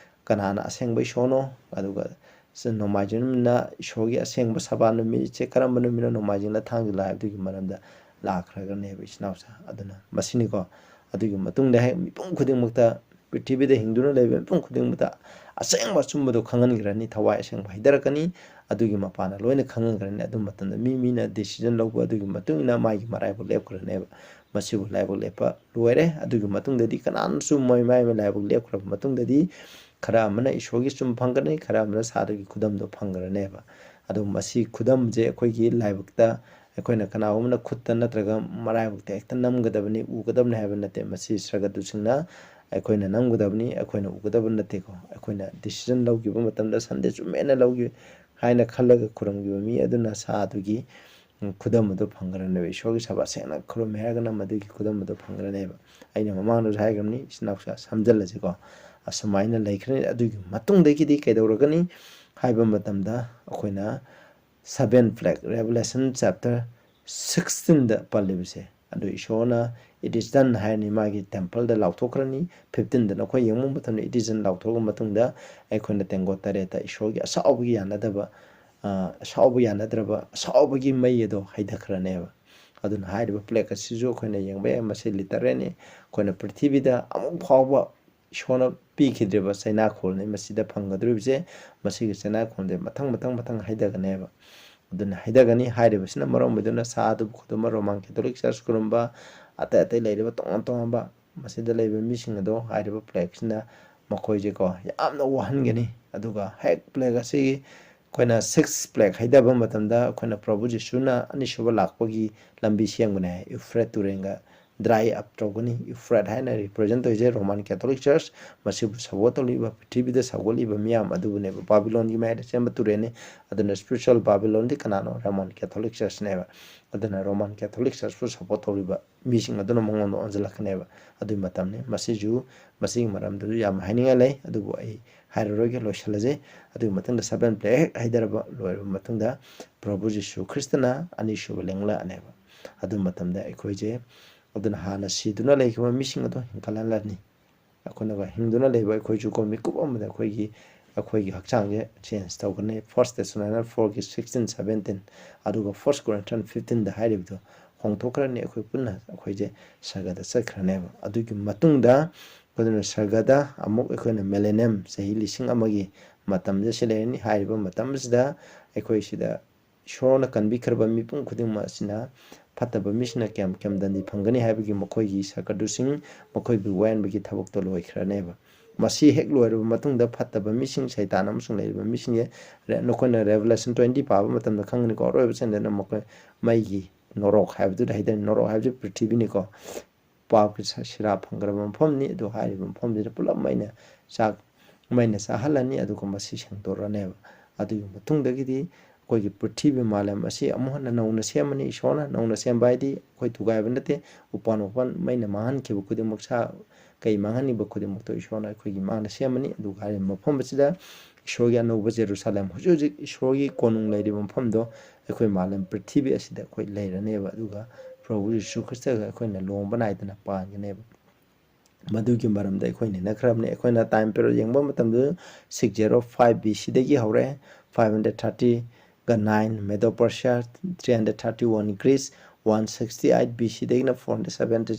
ꯀꯅꯥꯅ ꯑꯁꯦꯡꯕ ꯏꯁꯣꯔꯅꯣ? ꯑꯗꯨꯒ ꯁ-, ꯅꯣꯡꯃꯥꯏꯖꯤꯡ ꯅꯨꯃꯤꯠꯅ ꯏꯁꯣꯔꯒꯤ ꯑꯁꯦꯡꯕ ꯁꯕꯥꯠ ꯅꯨꯃꯤꯠꯁꯦ ꯀꯔꯝꯕ ꯅꯨꯃꯤꯠꯅꯣ? ꯅꯣꯡꯃꯥꯏꯖꯤꯡꯂ ꯊꯥꯡꯖꯂ ꯍꯥꯏꯕꯗꯨꯒꯤ ꯃꯔꯝꯗ ꯂꯥꯛꯈ꯭ꯔꯒꯅꯦꯕ, ꯏꯆꯤꯟ ꯏꯅꯥꯎꯁꯦ꯫ ꯑꯗꯨꯅ ꯃꯁꯤꯅꯤꯀꯣ꯫ ꯑꯗꯨꯒꯤ ꯃꯇꯨꯡꯗ ꯍꯦꯛ ꯃꯤꯄꯨꯝ ꯈꯨꯗꯤꯡꯃꯛꯇ, ꯄ꯭ꯔꯤꯊꯤꯕꯤꯗ ꯍꯤꯡꯗꯨꯅ ꯂꯩꯕ ꯃꯤꯄꯨꯝ ꯈꯨꯗꯤꯡꯃꯛꯇ ꯑꯁꯦꯡꯕ ꯑꯆꯨꯝꯕꯗꯣ ꯈꯪꯍꯟꯈ꯭ꯔꯅꯤ, ꯊꯋꯥꯏ ꯑꯁꯦꯡꯕ ꯍꯩꯊꯔꯛꯀꯅꯤ꯫ ꯑꯗꯨꯒꯤ ꯃꯄꯥꯟꯅ ꯂꯣꯏꯅ ꯈꯪꯍꯟꯈ꯭ꯔꯅꯤ꯫ ꯑꯗꯨ ꯃꯇꯝꯗ ꯃꯤ ꯃꯤꯅ decision ꯂꯧꯕ ꯑꯗꯨꯒꯤ ꯃꯇꯨꯡ ꯏꯟꯅ ꯃꯥꯒꯤ ꯃꯔꯥꯏꯕꯛ ꯂꯦꯞꯈ꯭ꯔꯅꯦꯕ꯫ ꯃꯁꯤꯕꯨ ꯂꯥꯏꯕꯛ ꯂꯦꯞꯄ ꯂꯣꯏꯔꯦ꯫ ꯑꯗꯨꯒꯤ ꯃꯇꯨꯡꯗꯗꯤ ꯀꯅꯥꯅꯁꯨ ꯃꯣꯏ ꯃꯥꯏ ꯃꯥꯏ ꯂꯥꯏꯕꯛ ꯂꯦꯞꯈ꯭ꯔꯕ ꯃꯇꯨꯡꯗꯗꯤ ꯈꯔ ꯑꯃꯅ ꯏꯁꯣꯔꯒꯤ ꯆꯨꯝ ꯐꯪꯒꯅꯤ, ꯈꯔ ꯑꯃꯅ ꯁꯥꯗꯨꯒꯤ ꯈꯨꯗꯝꯗꯣ ꯐꯪꯈ꯭ꯔꯅꯦꯕ꯫ ꯑꯗꯣ ꯃꯁꯤ ꯈꯨꯗꯝꯁꯦ ꯑꯩꯈꯣꯏꯒꯤ ꯂꯥꯏꯕꯛꯇ ꯑꯩꯈꯣꯏꯅ ꯀꯅꯥꯒꯨꯝꯕꯅ ꯈꯨꯠꯇ ꯅꯠꯇ꯭ꯔꯒ ꯃꯔꯥꯏꯕꯛꯇ ꯍꯦꯛꯇ ꯅꯝꯒꯗꯕꯅꯤ, ꯎꯒꯗꯕꯅꯤ ꯍꯥꯏꯕ ꯅꯠꯇꯦ꯫ ꯃꯁꯤ ꯁꯔꯒꯗꯨꯁꯤꯡꯅ ꯑꯩꯈꯣꯏꯅ ꯅꯝꯒꯗꯕꯅꯤ, ꯑꯩꯈꯣꯏꯅ ꯎꯒꯗꯕ ꯅꯠꯇꯦꯀꯣ꯫ ꯑꯩꯈꯣꯏꯅ decision ꯂꯧꯈꯤꯕ ꯃꯇꯝꯗ ꯁꯟꯗꯦ ꯆꯨꯝꯃꯦꯅ ꯂꯧꯈꯤ ꯍꯥꯏꯅ ꯈꯜꯂꯒ ꯈꯨꯔꯨꯝꯈꯤꯕ ꯃꯤ ꯑꯗꯨꯅ ꯁꯥꯗꯨꯒꯤ ꯎꯝ, ꯈꯨꯗꯝ ꯑꯗꯨ ꯐꯪꯈ꯭ꯔꯅꯦꯕ꯫ ꯏꯁꯣꯔꯒꯤ ꯁꯦꯕꯥ ꯁꯦꯡꯅ ꯈꯨꯔꯨꯝꯃꯦ ꯍꯥꯏꯔꯒꯅ ꯃꯗꯨꯒꯤ ꯈꯨꯗꯝ ꯑꯗꯨ ꯐꯪꯈ꯭ꯔꯅꯦꯕ꯫ ꯑꯩꯅ ꯃꯃꯥꯡꯗꯁꯨ ꯍꯥꯏꯈ꯭ꯔꯕꯅꯤ, ꯏꯆꯤꯟ ꯏꯅꯥꯎꯁꯦ ꯁꯝꯖꯜꯂꯁꯤꯀꯣ, ꯑꯁꯨꯃꯥꯏꯅ ꯂꯩꯈ꯭ꯔꯅꯤ꯫ ꯑꯗꯨꯒꯤ ꯃꯇꯨꯡꯗꯒꯤꯗꯤ ꯀꯩꯗꯧꯔꯒꯅꯤ ꯍꯥꯏꯕ ꯃꯇꯝꯗ, ꯑꯩꯈꯣꯏꯅ seven plague, Revelation chapter sixteenꯗ ꯄꯜꯂꯤꯕꯁꯦ, ꯑꯗꯨ ꯏꯁꯣꯔꯅ "It is done" ꯍꯥꯏꯔꯅꯤ, ꯃꯥꯒꯤ temple ꯗ ꯂꯥꯎꯊꯣꯛꯈ꯭ꯔꯅꯤ꯫ Fifteenꯗ ꯅꯈꯣꯏ ꯌꯦꯡꯕ ꯃꯇꯝꯗ, It is done ꯂꯥꯎꯊꯣꯛꯑꯕ ꯃꯇꯨꯡꯗ, ꯑꯩꯈꯣꯏꯅ ꯇꯦꯡꯀꯣꯠ ꯇꯔꯦꯠꯇ ꯏꯁꯣꯔꯒꯤ ꯑꯁꯥꯎꯕꯒꯤ ꯌꯥꯅꯗꯕ, ꯑ, ꯑꯁꯥꯎꯕ ꯌꯥꯅꯗ꯭ꯔꯕ ꯑꯁꯥꯎꯕꯒꯤ ꯃꯩ ꯑꯗꯣ ꯍꯩꯊꯈ꯭ꯔꯅꯦꯕ꯫ ꯑꯗꯨꯅ ꯍꯥꯏꯔꯤꯕ plague ꯑꯁꯤꯁꯨ ꯑꯩꯈꯣꯏꯅ ꯌꯦꯡꯕ ꯌꯥꯏ, ꯃꯁꯤ literally ꯑꯩꯈꯣꯏꯅ ꯄ꯭ꯔꯤꯊꯤꯕꯤꯗ ꯑꯃꯨꯛ ꯐꯥꯎꯕ ꯏꯁꯣꯔꯅ ꯄꯤꯈꯤꯗ꯭ꯔꯤꯕ ꯆꯩꯅꯥꯈꯣꯜꯅꯤ ꯃꯁꯤꯗ ꯐꯪꯒꯗꯧꯔꯤꯕꯁꯦ꯫ ꯃꯁꯤꯒꯤ ꯆꯩꯅꯥꯈꯣꯜꯁꯦ ꯃꯊꯪ, ꯃꯊꯪ, ꯃꯊꯪ ꯍꯩꯊꯒꯅꯦꯕ꯫ ꯑꯗꯨꯅ ꯍꯩꯊꯒꯅꯤ ꯍꯥꯏꯔꯤꯕꯁꯤꯅ ꯃꯔꯝ ꯑꯣꯏꯗꯨꯅ ꯁꯥ ꯑꯗꯨꯕꯨ ꯈꯨꯗꯝ ꯑꯣꯏꯅ Roman Catholic Church ꯀꯨꯝꯕ, ꯑꯇꯩ ꯑꯇꯩ ꯂꯩꯔꯤꯕ ꯇꯣꯉꯥꯟ ꯇꯣꯉꯥꯟꯕ ꯃꯁꯤꯗ ꯂꯩꯕ ꯃꯤꯁꯤꯡ ꯑꯗꯣ ꯍꯥꯏꯔꯤꯕ plague ꯁꯤꯅ ꯃꯈꯣꯏꯁꯦꯀꯣ ꯌꯥꯝꯅ ꯋꯥꯍꯟꯒꯅꯤ꯫ ꯑꯗꯨꯒ ꯍꯦꯛ plague ꯑꯁꯤꯒꯤ ꯑꯩꯈꯣꯏꯅ six plague ꯍꯩꯊꯕ ꯃꯇꯝꯗ, ꯑꯩꯈꯣꯏꯅ ꯄ꯭ꯔꯚꯨ ꯖꯤꯁꯨꯅ ꯑꯅꯤꯁꯨꯕ ꯂꯥꯛꯄꯒꯤ ꯂꯝꯕꯤ ꯁꯦꯝꯒꯅꯤ ꯍꯥꯏ, ꯏꯎꯐ꯭ꯔꯦꯠ ꯇꯨꯔꯦꯜꯒ dry up ꯇꯧꯒꯅꯤ꯫ ꯏꯎꯐ꯭ꯔꯦꯠ ꯍꯥꯏꯅ represent ꯇꯧꯔꯤꯁꯦ Roman Catholic Church, ꯃꯁꯤꯕꯨ support ꯇꯧꯔꯤꯕ, ꯄ꯭ꯔꯤꯊꯤꯕꯤꯗ ꯁꯧꯒꯠꯂꯤꯕ ꯃꯤꯌꯥꯝ ꯑꯗꯨꯕꯨꯅꯦꯕ꯫ ꯕꯥꯕꯤꯂꯣꯟꯒꯤ ꯃꯌꯥꯏꯗ ꯆꯦꯟꯕ ꯇꯨꯔꯦꯜꯅꯤ꯫ ꯑꯗꯨꯅ spiritual ꯕꯥꯕꯤꯂꯣꯟꯗꯤ ꯀꯅꯥꯅꯣ? Roman Catholic Church ꯅꯦꯕ꯫ ꯑꯗꯨꯅ Roman Catholic Church ꯄꯨ support ꯇꯧꯔꯤꯕ ꯃꯤꯁꯤꯡ ꯑꯗꯨꯅ ꯃꯉꯣꯟꯗ ꯑꯣꯟꯁꯤꯜꯂꯛꯀꯅꯦꯕ꯫ ꯑꯗꯨꯒꯤ ꯃꯇꯝꯅꯤ꯫ ꯃꯁꯤꯁꯨ, ꯃꯁꯤꯒꯤ ꯃꯔꯝꯗꯁꯨ ꯌꯥꯝ ꯍꯥꯏꯅꯤꯡꯉꯥꯏ ꯂꯩ, ꯑꯗꯨꯕꯨ ꯑꯩ ꯍꯥꯏꯔꯔꯣꯏꯒꯦ, ꯂꯣꯏꯁꯤꯜꯂꯁꯦ꯫ ꯑꯗꯨꯒꯤ ꯃꯇꯨꯡꯗ seven plague ꯍꯦꯛ ꯍꯩꯊꯔꯕ, ꯂꯣꯏꯔꯕ ꯃꯇꯨꯡꯗ ꯄ꯭ꯔꯚꯨ ꯖꯤꯁꯨ ꯈ꯭ꯔꯤꯁꯇꯅ ꯑꯅꯤꯁꯨꯕ ꯂꯦꯡꯂꯛꯑꯅꯦꯕ꯫ ꯑꯗꯨ ꯃꯇꯝꯗ ꯑꯩꯈꯣꯏꯁꯦ, ꯑꯗꯨꯅ ꯍꯥꯟꯅ ꯁꯤꯗꯨꯅ ꯂꯩꯈꯤꯕ ꯃꯤꯁꯤꯡ ꯑꯗꯣ ꯍꯤꯡꯒꯠꯍꯜꯂꯅꯤ꯫ ꯑꯩꯈꯣꯏꯅ ꯍꯤꯡꯗꯨꯅ ꯂꯩꯕ ꯑꯩꯈꯣꯏꯁꯨ ꯀꯣ, ꯃꯤꯀꯨꯞ ꯑꯃꯗ ꯑꯩꯈꯣꯏꯒꯤ, ꯑꯩꯈꯣꯏꯒꯤ ꯍꯛꯆꯥꯡꯁꯦ change ꯇꯧꯒꯅꯤ꯫ First Thessalonians four ꯒꯤ sixteen, seventeen, ꯑꯗꯨꯒ First Corinthians fifteen ꯗ ꯍꯥꯏꯔꯤꯕꯗꯣ ꯍꯣꯡꯊꯣꯛꯈ꯭ꯔꯅꯤ꯫ ꯑꯩꯈꯣꯏ ꯄꯨꯟꯅ ꯑꯩꯈꯣꯏꯁꯦ ꯁꯔꯒꯗ ꯆꯠꯈ꯭ꯔꯅꯦꯕ꯫ ꯑꯗꯨꯒꯤ ꯃꯇꯨꯡꯗ ꯑꯩꯈꯣꯏꯅ ꯁꯔꯒꯗ ꯑꯃꯨꯛ ꯑꯩꯈꯣꯏꯅ millennium, ꯆꯍꯤ ꯂꯤꯁꯤꯡ ꯑꯃꯒꯤ ꯃꯇꯝꯗ ꯁꯤ ꯂꯩꯔꯅꯤ꯫ ꯍꯥꯏꯔꯤꯕ ꯃꯇꯝ ꯑꯁꯤꯗ ꯑꯩꯈꯣꯏ ꯁꯤꯗ ꯏꯁꯣꯔꯅ ꯀꯟꯕꯤꯈ꯭ꯔꯕ ꯃꯤꯄꯨꯝ ꯈꯨꯗꯤꯡꯃꯛ ꯑꯁꯤꯅ ꯐꯠꯇꯕ ꯃꯤꯁꯤꯡꯅ ꯀꯌꯥꯝ, ꯀꯌꯥꯝ ꯗꯟꯗꯤ ꯐꯪꯒꯅꯤ ꯍꯥꯏꯕꯒꯤ ꯃꯈꯣꯏꯒꯤ ꯁꯔꯀꯗꯨꯁꯤꯡ, ꯃꯈꯣꯏꯕꯨ ꯋꯥꯌꯦꯟꯕꯒꯤ ꯊꯕꯛꯇꯣ ꯂꯣꯏꯈ꯭ꯔꯅꯦꯕ꯫ ꯃꯁꯤ ꯍꯦꯛ ꯂꯣꯏꯔꯕ ꯃꯇꯨꯡꯗ ꯐꯠꯇꯕ ꯃꯤꯁꯤꯡ, ꯁꯩꯇꯥꯟ ꯑꯃꯁꯨꯡ ꯂꯩꯔꯤꯕ ꯃꯤꯁꯤꯡꯁꯦ, ꯔꯦ-, ꯅꯈꯣꯏꯅ Revelation twenty ꯄꯥꯕ ꯃꯇꯝꯗ ꯈꯪꯒꯅꯤꯀꯣ, ꯑꯔꯣꯏꯕ ꯆꯟꯗꯅ ꯃꯈꯣꯏ ꯃꯩꯒꯤ ꯅꯣꯔꯣꯛ ꯍꯥꯏꯕꯗꯨꯗ ꯍꯥꯏꯗꯅ, ꯅꯣꯔꯣꯛ ꯍꯥꯏꯕꯁꯤ ꯄ꯭ꯔꯤꯊꯤꯕꯤꯅꯤꯀꯣ꯫ ꯄꯥꯞꯀꯤ ꯁ-, ꯁꯤꯔꯥ ꯐꯪꯈ꯭ꯔꯕ ꯃꯐꯝꯅꯤ꯫ ꯑꯗꯨ ꯍꯥꯏꯔꯤꯕ ꯃꯐꯝꯁꯤꯗ ꯄꯨꯂꯞ ꯃꯩꯅ ꯆꯥꯛ, ꯃꯩꯅ ꯆꯥꯍꯜꯂꯅꯤ, ꯑꯗꯨꯒ ꯃꯁꯤ ꯁꯦꯡꯗꯣꯛꯂꯅꯦꯕ꯫ ꯑꯗꯨꯒꯤ ꯃꯇꯨꯡꯗꯒꯤꯗꯤ ꯑꯩꯈꯣꯏꯒꯤ ꯄ꯭ꯔꯤꯊꯤꯕꯤ ꯃꯥꯂꯦꯝ ꯑꯁꯤ ꯑꯃꯨꯛ ꯍꯟꯅ ꯅꯧꯅ ꯁꯦꯝꯃꯅꯤ꯫ ꯏꯁꯣꯔꯅ ꯅꯧꯅ ꯁꯦꯝꯕ ꯍꯥꯏꯗꯤ ꯑꯩꯈꯣꯏ ꯊꯨꯒꯥꯏꯕ ꯅꯠꯇꯦ꯫ ꯎꯄꯥꯟ ꯋꯥꯄꯥꯟ ꯃꯩꯅ ꯃꯥꯡꯍꯟꯈꯤꯕ ꯈꯨꯗꯤꯡꯃꯛ, ꯁꯥ ꯀꯩ ꯃꯥꯡꯍꯟꯈꯤꯕ ꯈꯨꯗꯤꯡꯃꯛꯇꯣ ꯏꯁꯣꯔꯅ ꯑꯩꯈꯣꯏꯒꯤ ꯃꯥꯡꯗ ꯁꯦꯝꯃꯅꯤ꯫ ꯑꯗꯨꯒ ꯍꯥꯏꯔꯤꯕ ꯃꯐꯝ ꯑꯁꯤꯗ ꯏꯁꯣꯔꯒꯤ ꯑꯅꯧꯕ ꯖꯦꯔꯨꯁꯥꯂꯦꯝ, ꯍꯧꯖꯤꯛ ꯍꯧꯖꯤꯛ ꯏꯁꯣꯔꯒꯤ ꯀꯣꯅꯨꯡ ꯂꯩꯔꯤꯕ ꯃꯐꯝꯗꯣ ꯑꯩꯈꯣꯏ ꯃꯥꯂꯦꯝ ꯄ꯭ꯔꯤꯊꯤꯕꯤ ꯑꯁꯤꯗ ꯑꯩꯈꯣꯏ ꯂꯩꯔꯅꯦꯕ꯫ ꯑꯗꯨꯒ ꯄ꯭ꯔꯚꯨ ꯌꯤꯁꯨ ꯈ꯭ꯔꯤꯁꯇꯒ ꯑꯩꯈꯣꯏꯅ ꯂꯨꯍꯣꯡꯕ ꯅꯥꯏꯗꯅ ꯄꯥꯟꯒꯅꯦꯕ꯫ ꯃꯗꯨꯒꯤ ꯃꯔꯝꯗ ꯑꯩꯈꯣꯏ ꯅꯩꯅꯈ꯭ꯔꯕꯅꯤ꯫ ꯑꯩꯈꯣꯏꯅ time period ꯌꯦꯡꯕ ꯃꯇꯝꯗ six zero five B C ꯗꯒꯤ ꯍꯧꯔꯦ, five hundred thirty ꯒ nine Medo Persia, three hundred thirty one Greece, one sixty eight B C ꯗꯒꯤꯅ four hundred seventy,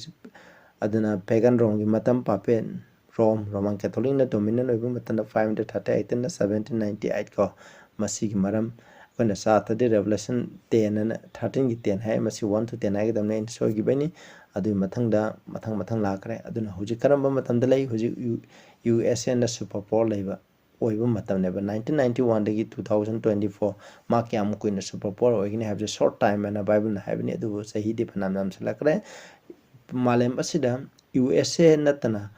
ꯑꯗꯨꯅ pagan ꯔꯣꯝꯒꯤ ꯃꯇꯝ, ꯄꯥꯄꯦꯟ ꯔꯣꯝ, Roman Catholic ꯅ dominant ꯑꯣꯏꯕ ꯃꯇꯝꯗ five hundred thirty eight ꯅ seventeen ninety eight ꯀꯣ꯫ ꯃꯁꯤꯒꯤ ꯃꯔꯝ ꯑꯩꯈꯣꯏꯅ Saturday Revelation ten ꯑꯅ, thirteen ꯒꯤ ten ꯍꯥꯏ, ꯃꯁꯤ one to ten ꯍꯥꯏꯒꯗꯕꯅꯤ, ꯑꯩꯅ ꯁꯣꯏꯈꯤꯕꯩꯅꯤ꯫ ꯑꯗꯨꯒꯤ ꯃꯊꯪꯗ ꯃꯊꯪ ꯃꯊꯪ ꯂꯥꯛꯈ꯭ꯔꯦ꯫ ꯑꯗꯨꯅ ꯍꯧꯖꯤꯛ ꯀꯔꯝꯕ ꯃꯇꯝꯗ ꯂꯩ? ꯍꯧꯖꯤꯛ ꯌꯨ ꯑꯦꯁ ꯑꯦꯅ super power ꯂꯩꯕ ꯑꯣꯏꯕ ꯃꯇꯝꯅꯦꯕ꯫ Nineteen ninety one ꯗꯒꯤ two thousand twenty four, ꯃꯥ ꯀꯌꯥꯝ ꯀꯨꯏꯅ super power ꯑꯣꯏꯒꯅꯤ ꯍꯥꯏꯕꯁꯦ short time ꯍꯥꯏꯅ ꯕꯥꯏꯕꯜꯅ ꯍꯥꯏꯕꯅꯤ꯫ ꯑꯗꯨꯕꯨ ꯆꯍꯤꯗꯤ ꯐꯅꯌꯥꯝ ꯌꯥꯝꯁꯤꯜꯂꯛꯈ꯭ꯔꯦ꯫ ꯃꯥꯂꯦꯝ ꯑꯁꯤꯗ ꯌꯨ ꯑꯦꯁ ꯑꯦ ꯅꯠꯇꯅ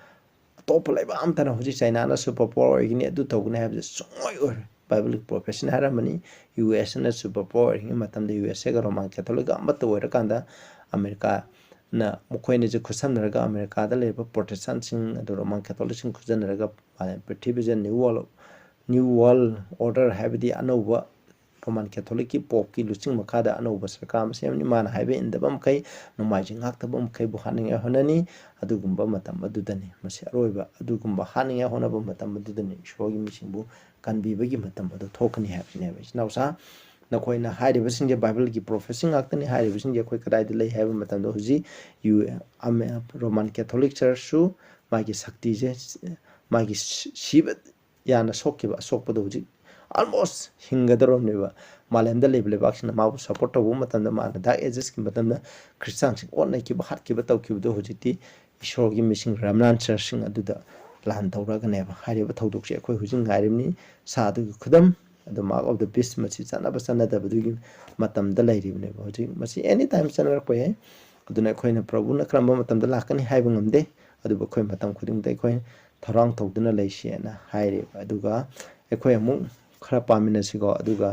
ꯑꯇꯣꯞꯄ ꯂꯩꯕꯥꯛ ꯑꯃꯠꯇꯅ ꯍꯧꯖꯤꯛ ꯆꯩꯅꯥꯅ super power ꯑꯣꯏꯒꯅꯤ, ꯑꯗꯨ ꯇꯧꯒꯅꯤ ꯍꯥꯏꯕꯁꯦ ꯁꯨꯡꯑꯣꯏ ꯑꯣꯏꯔꯣꯏ꯫ ꯕꯥꯏꯕꯜꯒꯤ prophecy ꯅ ꯍꯥꯏꯔꯝꯕꯅꯤ, ꯌꯨ ꯑꯦꯁ ꯑꯦꯅ super power ꯑꯣꯏꯔꯤꯉꯩ ꯃꯇꯝꯗ ꯌꯨ ꯑꯦꯁ ꯑꯦꯒ Roman Catholic ꯀ ꯑꯃꯠꯇ ꯑꯣꯏꯔꯀꯥꯟꯗ ꯑꯃꯦꯔꯤꯀꯥꯅ, ꯃꯈꯣꯏꯅꯁꯨ ꯈꯨꯠꯁꯝꯅꯔꯒ ꯑꯃꯦꯔꯤꯀꯥꯗ ꯂꯩꯔꯤꯕ Protestant ꯁꯤꯡ ꯑꯗꯨ Roman Catholic ꯁꯤꯡ ꯈꯨꯠꯁꯝꯅꯔꯒ ꯃꯥꯂꯦꯝ ꯄ꯭ꯔꯤꯊꯤꯕꯤꯁꯦ new world, new world order ꯍꯥꯏꯕꯗꯤ ꯑꯅꯧꯕ Roman Catholic ꯀꯤ Pope ꯀꯤ ꯂꯨꯆꯤꯡ ꯃꯈꯥꯗ ꯑꯅꯧꯕ ꯁꯔꯀꯥꯔ ꯑꯃ ꯁꯦꯝꯅꯤ꯫ ꯃꯥꯅ ꯍꯥꯏꯕ ꯏꯟꯗꯕ ꯃꯈꯩ, ꯅꯣꯡꯃꯥꯏꯖꯤꯡ ꯉꯥꯛꯇꯕ ꯃꯈꯩꯕꯨ ꯍꯥꯠꯅꯤꯡꯉꯥꯏ ꯍꯣꯠꯅꯅꯤ꯫ ꯑꯗꯨꯒꯨꯝꯕ ꯃꯇꯝ ꯑꯗꯨꯗꯅꯤ꯫ ꯃꯁꯤ ꯑꯔꯣꯏꯕ ꯑꯗꯨꯒꯨꯝꯕ ꯍꯥꯠꯅꯤꯡꯉꯥꯏ ꯍꯣꯠꯅꯕ ꯃꯇꯝ ꯑꯗꯨꯗꯅꯤ ꯏꯁꯣꯔꯒꯤ ꯃꯤꯁꯤꯡꯕꯨ ꯀꯟꯕꯤꯕꯒꯤ ꯃꯇꯝ ꯑꯗꯨ ꯊꯣꯛꯀꯅꯤ ꯍꯥꯏꯕꯁꯤꯅꯦꯕ꯫ ꯏꯆꯤꯟ ꯏꯅꯥꯎꯁꯥ, ꯅꯈꯣꯏꯅ ꯍꯥꯏꯔꯤꯕꯁꯤꯡꯁꯦ ꯕꯥꯏꯕꯜꯒꯤ prophecy ꯉꯥꯛꯇꯅꯤ꯫ ꯍꯥꯏꯔꯤꯕꯁꯤꯡꯁꯦ ꯑꯩꯈꯣꯏ ꯀꯗꯥꯏꯗ ꯂꯩ ꯍꯥꯏꯕ ꯃꯇꯝꯗ, ꯍꯧꯖꯤꯛ ꯌꯨ-, ꯑꯃꯦ-, Roman Catholic Church ꯁꯨ ꯃꯥꯒꯤ ꯁꯛꯇꯤꯁꯦ, ꯃꯥꯒꯤ ꯁꯤ-, ꯁꯤꯕ ꯌꯥꯅ ꯁꯣꯛꯈꯤꯕ ꯑꯁꯣꯛꯄꯗꯣ ꯍꯧꯖꯤꯛ almost ꯍꯤꯡꯒꯗꯧꯔꯕꯅꯦꯕ꯫ ꯃꯥꯂꯦꯝꯗ ꯂꯩꯕ ꯂꯩꯕꯥꯛꯁꯤꯡꯅ ꯃꯥꯕꯨ support ꯇꯧꯕ ꯃꯇꯝꯗ, ꯃꯥꯅ Dark Ages ꯀꯤ ꯃꯇꯝꯗ ꯈ꯭ꯔꯤꯁꯇꯥꯟꯁꯤꯡ ꯑꯣꯠꯅꯈꯤꯕ, ꯍꯥꯠꯈꯤꯕ, ꯇꯧꯈꯤꯕꯗꯣ ꯍꯧꯖꯤꯛꯇꯤ ꯏꯁꯣꯔꯒꯤ ꯃꯤꯁꯤꯡ remnant church ꯁꯤꯡ ꯑꯗꯨꯗ ꯂꯥꯟ ꯇꯧꯔꯒꯅꯦꯕ꯫ ꯍꯥꯏꯔꯤꯕ ꯊꯧꯗꯣꯛꯁꯦ ꯑꯩꯈꯣꯏ ꯍꯧꯖꯤꯛ ꯉꯥꯏꯔꯤꯕꯅꯤ꯫ ꯁꯥ ꯑꯗꯨꯒꯤ ꯈꯨꯗꯝ, ꯑꯗꯨ mark of the beast, ꯃꯁꯤ ꯆꯠꯅꯕ ꯆꯠꯅꯗꯕꯗꯨꯒꯤ ꯃꯇꯝꯗ ꯂꯩꯔꯤꯕꯅꯦꯕ꯫ ꯍꯧꯖꯤꯛ ꯃꯁꯤ any time ꯆꯠꯅꯔꯛꯄ ꯌꯥꯏ꯫ ꯑꯗꯨꯅ ꯑꯩꯈꯣꯏꯅ ꯄ꯭ꯔꯚꯨꯅ ꯀꯔꯝꯕ ꯃꯇꯝꯗ ꯂꯥꯛꯀꯅꯤ ꯍꯥꯏꯕ ꯉꯝꯗꯦ꯫ ꯑꯗꯨꯕꯨ ꯑꯩꯈꯣꯏ ꯃꯇꯝ ꯈꯨꯗꯤꯡꯗ ꯑꯩꯈꯣꯏ ꯊꯧꯔꯥꯡ ꯇꯧꯗꯨꯅ ꯂꯩꯁꯦꯅ ꯍꯥꯏꯔꯤꯕ꯫ ꯑꯗꯨꯒ ꯑꯩꯈꯣꯏ ꯑꯃꯨꯛ ꯈꯔ ꯄꯥꯃꯤꯟꯅꯁꯤꯀꯣ꯫ ꯑꯗꯨꯒ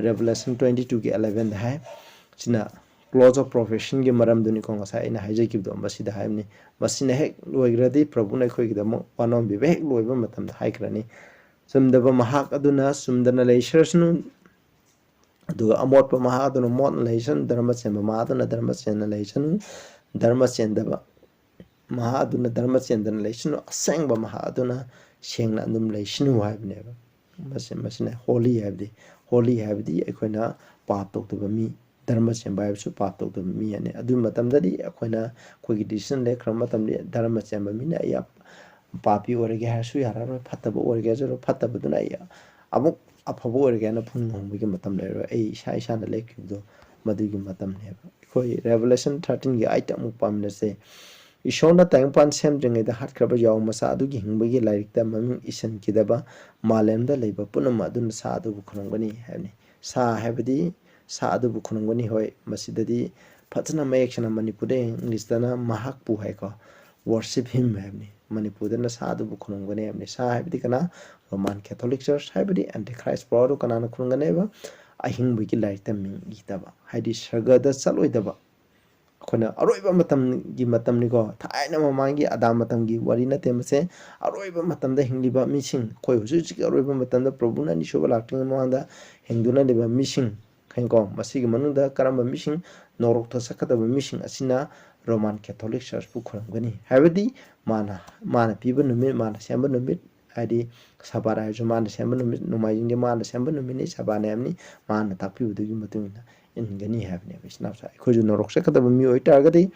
Revelation twenty two ꯒꯤ eleven ꯗ ꯍꯥꯏ, ꯁꯤꯅ close of profession ꯒꯤ ꯃꯔꯝꯗꯨꯅꯤꯀꯣ, ꯉꯁꯥꯏ ꯑꯩꯅ ꯍꯥꯏꯖꯈꯤꯕꯗꯣ, ꯃꯁꯤꯗ ꯍꯥꯏꯕꯅꯤ꯫ ꯃꯁꯤꯅ ꯍꯦꯛ ꯂꯣꯏꯈ꯭ꯔꯗꯤ, ꯄ꯭ꯔꯚꯨꯅ ꯑꯩꯈꯣꯏꯒꯤꯗꯃꯛ ꯋꯥꯅꯣꯝꯕꯤꯕ ꯍꯦꯛ ꯂꯣꯏꯕ ꯃꯇꯝꯗ ꯍꯥꯏꯈ꯭ꯔꯅꯤ, "ꯆꯨꯝꯗꯕ ꯃꯍꯥꯛ ꯑꯗꯨꯅ ꯆꯨꯝꯗꯅ ꯂꯩꯁꯔꯁꯅꯨ, ꯑꯗꯨꯒ ꯑꯃꯣꯠꯄ ꯃꯍꯥꯛ ꯑꯗꯨꯅ ꯃꯣꯠꯅ ꯂꯩꯁꯅꯨ, ꯙꯔꯃ ꯆꯦꯟꯕ ꯃꯍꯥꯛ ꯑꯗꯨꯅ ꯙꯔꯃ ꯆꯦꯟꯅ ꯂꯩꯁꯅꯨ, ꯙꯔꯃ ꯆꯦꯟꯗꯕ ꯃꯍꯥꯛ ꯑꯗꯨꯅ ꯙꯔꯃ ꯆꯦꯟꯗꯅ ꯂꯩꯁꯅꯨ, ꯑꯁꯦꯡꯕ ꯃꯍꯥꯛ ꯑꯗꯨꯅ ꯁꯦꯡꯅ ꯑꯗꯨꯝ ꯂꯩꯁꯅꯨ" ꯍꯥꯏꯕꯅꯦꯕ꯫ ꯃꯁꯤ, ꯃꯁꯤꯅ holy ꯍꯥꯏꯕꯗꯤ, holy ꯍꯥꯏꯕꯗꯤ ꯑꯩꯈꯣꯏꯅ ꯄꯥꯞ ꯇꯧꯗꯕ ꯃꯤ, ꯙꯔꯃ ꯆꯦꯟꯕ ꯍꯥꯏꯕꯁꯨ ꯄꯥꯞ ꯇꯧꯗꯕ ꯃꯤ ꯍꯥꯏꯅꯤ꯫ ꯑꯗꯨꯒꯤ ꯃꯇꯝꯗꯗꯤ ꯑꯩꯈꯣꯏꯅ, ꯑꯩꯈꯣꯏꯒꯤ decision ꯂꯦꯞꯈ꯭ꯔꯕ ꯃꯇꯝꯗ, ꯙꯔꯃ ꯆꯦꯟꯕ ꯃꯤꯅ ꯑꯩ ꯄꯥꯄꯤ ꯑꯣꯏꯔꯒꯦ ꯍꯥꯏꯔꯁꯨ ꯌꯥꯔꯔꯣꯏ, ꯐꯠꯇꯕ ꯑꯣꯏꯔꯒꯦ ꯍꯥꯏꯔꯁꯨ, ꯐꯠꯇꯕꯗꯨꯅ ꯑꯩ ꯑꯃꯨꯛ ꯑꯐꯕ ꯑꯣꯏꯔꯒꯦ ꯍꯥꯏꯅ ꯄꯨꯛꯅꯤꯡ ꯍꯣꯡꯕꯒꯤ ꯃꯇꯝ ꯂꯩꯔꯔꯣꯏ꯫ ꯑꯩ ꯏꯁꯥ ꯏꯁꯥꯅ ꯂꯦꯞꯈꯤꯕꯗꯣ ꯃꯗꯨꯒꯤ ꯃꯇꯝꯅꯦꯕ꯫ ꯑꯩꯈꯣꯏ Revelation thirteen ꯒꯤ eight ꯑꯃꯨꯛ ꯄꯥꯃꯤꯟꯅꯁꯦ꯫ "ꯏꯁꯣꯔꯅ ꯇꯥꯏꯕꯪꯄꯥꯟ ꯁꯦꯝꯗ꯭ꯔꯤꯉꯩꯗ ꯍꯥꯠꯈ꯭ꯔꯕ ꯌꯥꯎ ꯃꯆꯥ ꯑꯗꯨꯒꯤ ꯍꯤꯡꯕꯒꯤ ꯂꯥꯏꯔꯤꯛꯇ ꯃꯃꯤꯡ ꯏꯁꯤꯟꯈꯤꯗꯕ ꯃꯥꯂꯦꯝꯗ ꯂꯩꯕ ꯄꯨꯝꯅꯃꯛ ꯑꯗꯨꯅ ꯁꯥ ꯑꯗꯨꯕꯨ ꯈꯨꯔꯨꯝꯒꯅꯤ" ꯍꯥꯏꯕꯅꯤ꯫ ꯁꯥ ꯍꯥꯏꯕꯗꯤ ꯁꯥ ꯑꯗꯨꯕꯨ ꯈꯨꯔꯨꯝꯒꯅꯤ꯫ ꯍꯣꯏ, ꯃꯁꯤꯗꯗꯤ ꯐꯖꯅ ꯃꯌꯦꯛ ꯁꯦꯡꯅ ꯃꯅꯤꯄꯨꯔꯗ, English ꯇꯅ ꯃꯍꯥꯛꯄꯨ ꯍꯥꯏꯀꯣ, "Worship him" ꯍꯥꯏꯕꯅꯤ꯫ ꯃꯅꯤꯄꯨꯔꯗꯅ ꯁꯥ ꯑꯗꯨꯕꯨ ꯈꯨꯔꯨꯝꯒꯅꯤ ꯍꯥꯏꯕꯅꯤ꯫ ꯁꯥ ꯍꯥꯏꯕꯗꯤ ꯀꯅꯥ? Roman Catholic Church, ꯍꯥꯏꯕꯗꯤ Antichrist ꯄꯥꯎꯔꯧ ꯀꯅꯥꯅ ꯈꯨꯔꯨꯝꯒꯅꯦꯕ? ꯑꯍꯤꯡꯕꯒꯤ ꯂꯥꯏꯔꯤꯛꯇ ꯃꯤꯡ ꯏꯗꯕ, ꯍꯥꯏꯗꯤ ꯁꯔꯒꯗ ꯆꯠꯂꯣꯏꯗꯕ꯫ ꯑꯩꯈꯣꯏꯅ ꯑꯔꯣꯏꯕ ꯃꯇꯝꯒꯤ ꯃꯇꯝꯅꯤꯀꯣ, ꯊꯥꯏꯅ ꯃꯃꯥꯡꯒꯤ ꯑꯗꯥꯝ ꯃꯇꯝꯒꯤ ꯋꯥꯔꯤ ꯅꯠꯇꯦ ꯃꯁꯦ꯫ ꯑꯔꯣꯏꯕ ꯃꯇꯝꯗ ꯍꯤꯡꯂꯤꯕ ꯃꯤꯁꯤꯡ, ꯑꯩꯈꯣꯏ ꯍꯧꯖꯤꯛ ꯍꯧꯖꯤꯛꯀꯤ ꯑꯔꯣꯏꯕ ꯃꯇꯝꯗ ꯄ꯭ꯔꯚꯨꯅ ꯑꯅꯤꯁꯨꯕ ꯂꯥꯛꯇ꯭ꯔꯤꯉꯩ ꯃꯃꯥꯡꯗ ꯍꯤꯡꯗꯨꯅ ꯂꯩꯕ ꯃꯤꯁꯤꯡ, ꯈꯪꯉꯤꯀꯣ? ꯃꯁꯤꯒꯤ ꯃꯅꯨꯡꯗ ꯀꯔꯝꯕ ꯃꯤꯁꯤꯡ ꯅꯣꯔꯣꯛꯇ ꯆꯠꯀꯗꯕ ꯃꯤꯁꯤꯡ ꯑꯁꯤꯅ Roman Catholic Church ꯄꯨ ꯈꯨꯔꯨꯝꯒꯅꯤ? ꯍꯥꯏꯕꯗꯤ ꯃꯥꯅ, ꯃꯥꯅ ꯄꯤꯕ ꯅꯨꯃꯤꯠ, ꯃꯥꯅ ꯁꯦꯝꯕ ꯅꯨꯃꯤꯠ, ꯍꯥꯏꯗꯤ ꯁꯕꯥꯠ ꯍꯥꯏꯔꯁꯨ ꯃꯥꯅ ꯁꯦꯝꯕ ꯅꯨꯃꯤꯠ, ꯅꯣꯡꯃꯥꯏꯖꯤꯡꯗꯤ ꯃꯥꯅ ꯁꯦꯝꯕ ꯅꯨꯃꯤꯠꯅꯤ, ꯁꯕꯥꯠꯅꯤ ꯍꯥꯏꯕꯅꯤ, ꯃꯥꯅ ꯇꯥꯛꯄꯤꯕꯗꯨꯒꯤ ꯃꯇꯨꯡ ꯏꯟꯅ ꯏꯟꯒꯅꯤ ꯍꯥꯏꯕꯅꯦꯕ, ꯏꯆꯤꯟ ꯏꯅꯥꯎꯁꯦ꯫ ꯑꯩꯈꯣꯏꯁꯨ ꯅꯣꯔꯣꯛ ꯆꯠꯀꯗꯕ ꯃꯤ ꯑꯣꯏꯇꯥꯔꯒꯗꯤ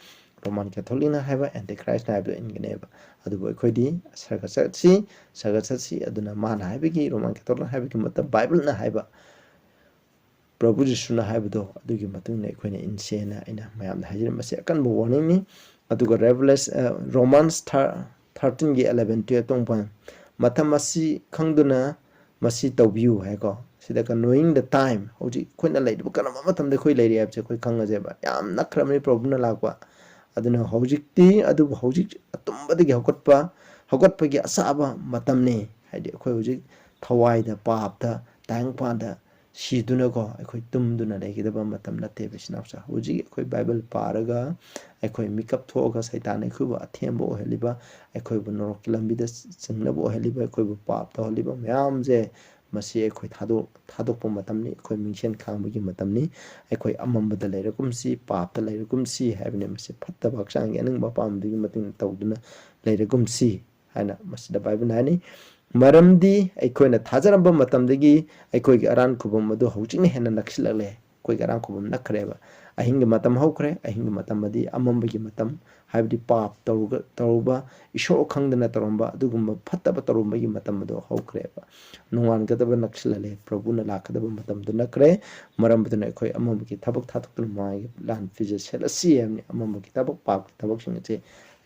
Roman Catholic ꯅ ꯍꯥꯏꯕ, Antichrist ꯅ ꯍꯥꯏꯕꯗꯣ ꯏꯟꯒꯅꯦꯕ꯫ ꯑꯗꯨꯕꯨ ꯑꯩꯈꯣꯏꯗꯤ ꯁꯔꯒ ꯆꯠꯁꯤ, ꯁꯔꯒ ꯆꯠꯁꯤ꯫ ꯑꯗꯨꯅ ꯃꯥꯅ ꯍꯥꯏꯕꯒꯤ, Roman Catholic ꯅ ꯍꯥꯏꯕꯒꯤ ꯃꯍꯨꯠꯇ Bible ꯅ ꯍꯥꯏꯕ, ꯄ꯭ꯔꯚꯨ ꯖꯤꯁꯨꯅ ꯍꯥꯏꯕꯗꯣ, ꯑꯗꯨꯒꯤ ꯃꯇꯨꯡ ꯏꯟꯅ ꯑꯩꯈꯣꯏꯅ ꯏꯟꯁꯦꯅ ꯑꯩꯅ ꯃꯌꯥꯝꯗ ꯍꯥꯏꯖꯔꯤ꯫ ꯃꯁꯤ ꯑꯀꯟꯕ warning ꯅꯤ꯫ ꯑꯗꯨꯒ Revelation, ꯑ, Romans thir-, thirteen ꯒꯤ eleven, twelve ꯇꯣꯡꯕ, "ꯃꯇꯝ ꯑꯁꯤ ꯈꯪꯗꯨꯅ ꯃꯁꯤ ꯇꯧꯕꯤꯌꯨ" ꯍꯥꯏꯀꯣ꯫ ꯁꯤꯗ knowing the time, ꯍꯧꯖꯤꯛ ꯑꯩꯈꯣꯏꯅ ꯂꯩꯔꯤꯕ ꯀꯔꯝꯕ ꯃꯇꯝꯗ ꯑꯩꯈꯣꯏ ꯂꯩꯔꯤ ꯍꯥꯏꯕꯁꯦ ꯑꯩꯈꯣꯏ ꯈꯪꯉꯁꯦꯕ꯫ ꯌꯥꯝ ꯅꯛꯈ꯭ꯔꯕꯅꯤ ꯄ꯭ꯔꯚꯨꯅ ꯂꯥꯛꯄ꯫ ꯑꯗꯨꯅ ꯍꯧꯖꯤꯛꯇꯤ, ꯑꯗꯨꯕꯨ ꯍꯧꯖꯤꯛ ꯑꯇꯨꯝꯕꯗꯒꯤ ꯍꯧꯒꯠꯄ, ꯍꯧꯒꯠꯄꯒꯤ ꯑꯆꯥꯕ ꯃꯇꯝꯅꯤ꯫ ꯍꯥꯏꯗꯤ ꯑꯩꯈꯣꯏ ꯍꯧꯖꯤꯛ ꯊꯋꯥꯏꯗ, ꯄꯥꯞꯇ, ꯇꯥꯏꯕꯪꯄꯥꯟꯗ ꯁꯤꯗꯨꯅꯀꯣ ꯑꯩꯈꯣꯏ ꯇꯨꯝꯗꯨꯅ ꯂꯩꯒꯗꯕ ꯃꯇꯝ ꯅꯠꯇꯦꯕ, ꯏꯆꯤꯟ ꯏꯅꯥꯎꯁꯦ꯫ ꯍꯧꯖꯤꯛ ꯑꯩꯈꯣꯏ ꯕꯥꯏꯕꯜ ꯄꯥꯔꯒ ꯑꯩꯈꯣꯏ ꯃꯤꯀꯞ ꯊꯣꯛꯑꯒ ꯁꯩꯇꯥꯟ ꯑꯩꯈꯣꯏꯕꯨ ꯑꯊꯦꯝꯕ ꯑꯣꯏꯍꯜꯂꯤꯕ, ꯑꯩꯈꯣꯏꯕꯨ ꯅꯣꯔꯣꯛꯀꯤ ꯂꯝꯕꯤꯗ ꯆꯤꯡꯅꯕ ꯑꯣꯏꯍꯜꯂꯤꯕ, ꯑꯩꯈꯣꯏꯕꯨ ꯄꯥꯞ ꯇꯧꯍꯜꯂꯤꯕ ꯃꯌꯥꯝꯁꯦ, ꯃꯁꯤ ꯑꯩꯈꯣꯏ ꯊꯥꯗꯣꯛ-, ꯊꯥꯗꯣꯛꯄ ꯃꯇꯝꯅꯤ, ꯑꯩꯈꯣꯏ ꯃꯤꯡꯁꯦꯟ ꯈꯥꯡꯕꯒꯤ ꯃꯇꯝꯅꯤ꯫ ꯑꯩꯈꯣꯏ ꯑꯃꯝꯕꯗ ꯂꯩꯔꯒꯨꯝꯁꯤ, ꯄꯥꯞꯇ ꯂꯩꯔꯒꯨꯝꯁꯤ ꯍꯥꯏꯕꯅꯤ꯫ ꯃꯁꯤ ꯐꯠꯇꯕ ꯍꯛꯆꯥꯡꯒꯤ ꯑꯅꯤꯡꯕ ꯑꯄꯥꯝꯕꯗꯨꯒꯤ ꯃꯇꯨꯡ ꯏꯟꯅ ꯇꯧꯗꯨꯅ ꯂꯩꯔꯒꯨꯝꯁꯤ ꯍꯥꯏꯅ ꯃꯁꯤꯗ ꯕꯥꯏꯕꯜꯅ ꯍꯥꯏꯅꯤ꯫ ꯃꯔꯝꯗꯤ ꯑꯩꯈꯣꯏꯅ ꯊꯥꯖꯔꯝꯕ ꯃꯇꯝꯗꯒꯤ ꯑꯩꯈꯣꯏꯒꯤ ꯑꯔꯥꯟ ꯈꯨꯕꯝ ꯑꯗꯨ ꯍꯧꯖꯤꯛꯅ ꯍꯦꯟꯅ ꯅꯛꯁꯤꯜꯂꯛꯂꯦ꯫ ꯑꯩꯈꯣꯏꯒꯤ ꯑꯔꯥꯡ ꯈꯨꯕꯝ ꯅꯛꯈ꯭ꯔꯦꯕ꯫ ꯑꯍꯤꯡꯒꯤ ꯃꯇꯝ ꯍꯧꯈ꯭ꯔꯦ꯫ ꯑꯍꯤꯡꯒꯤ ꯃꯇꯝ ꯑꯗꯤ ꯑꯃꯝꯕꯒꯤ ꯃꯇꯝ, ꯍꯥꯏꯕꯗꯤ ꯄꯥꯞ ꯇꯧꯔꯒ-, ꯇꯧꯔꯨꯕ, ꯏꯁꯣꯔ ꯈꯪꯗꯅ ꯇꯧꯔꯝꯕ ꯑꯗꯨꯒꯨꯝꯕ ꯐꯠꯇꯕ ꯇꯧꯔꯝꯕꯒꯤ ꯃꯇꯝ ꯑꯗꯨ ꯍꯧꯈ꯭ꯔꯦꯕ꯫ ꯅꯣꯡꯉꯥꯟꯒꯗꯕ ꯅꯛꯁꯤꯜꯂꯛꯂꯦ꯫ ꯄ꯭ꯔꯚꯨꯅ ꯂꯥꯛꯀꯗꯕ ꯃꯇꯝꯗꯨ ꯅꯛꯈ꯭ꯔꯦ꯫ ꯃꯔꯝ ꯑꯗꯨꯅ ꯑꯩꯈꯣꯏ ꯑꯃꯝꯕꯒꯤ ꯊꯕꯛ ꯊꯥꯗꯣꯛꯇꯨꯅ ꯃꯉꯥꯜꯒꯤ ꯂꯥꯟ ꯐꯤꯖꯦꯠ ꯁꯦꯠꯂꯁꯤ ꯍꯥꯏꯕꯅꯤ꯫ ꯑꯃꯝꯕꯒꯤ ꯊꯕꯛ, ꯄꯥꯞꯀꯤ ꯊꯕꯛꯁꯤꯡ ꯑꯁꯦ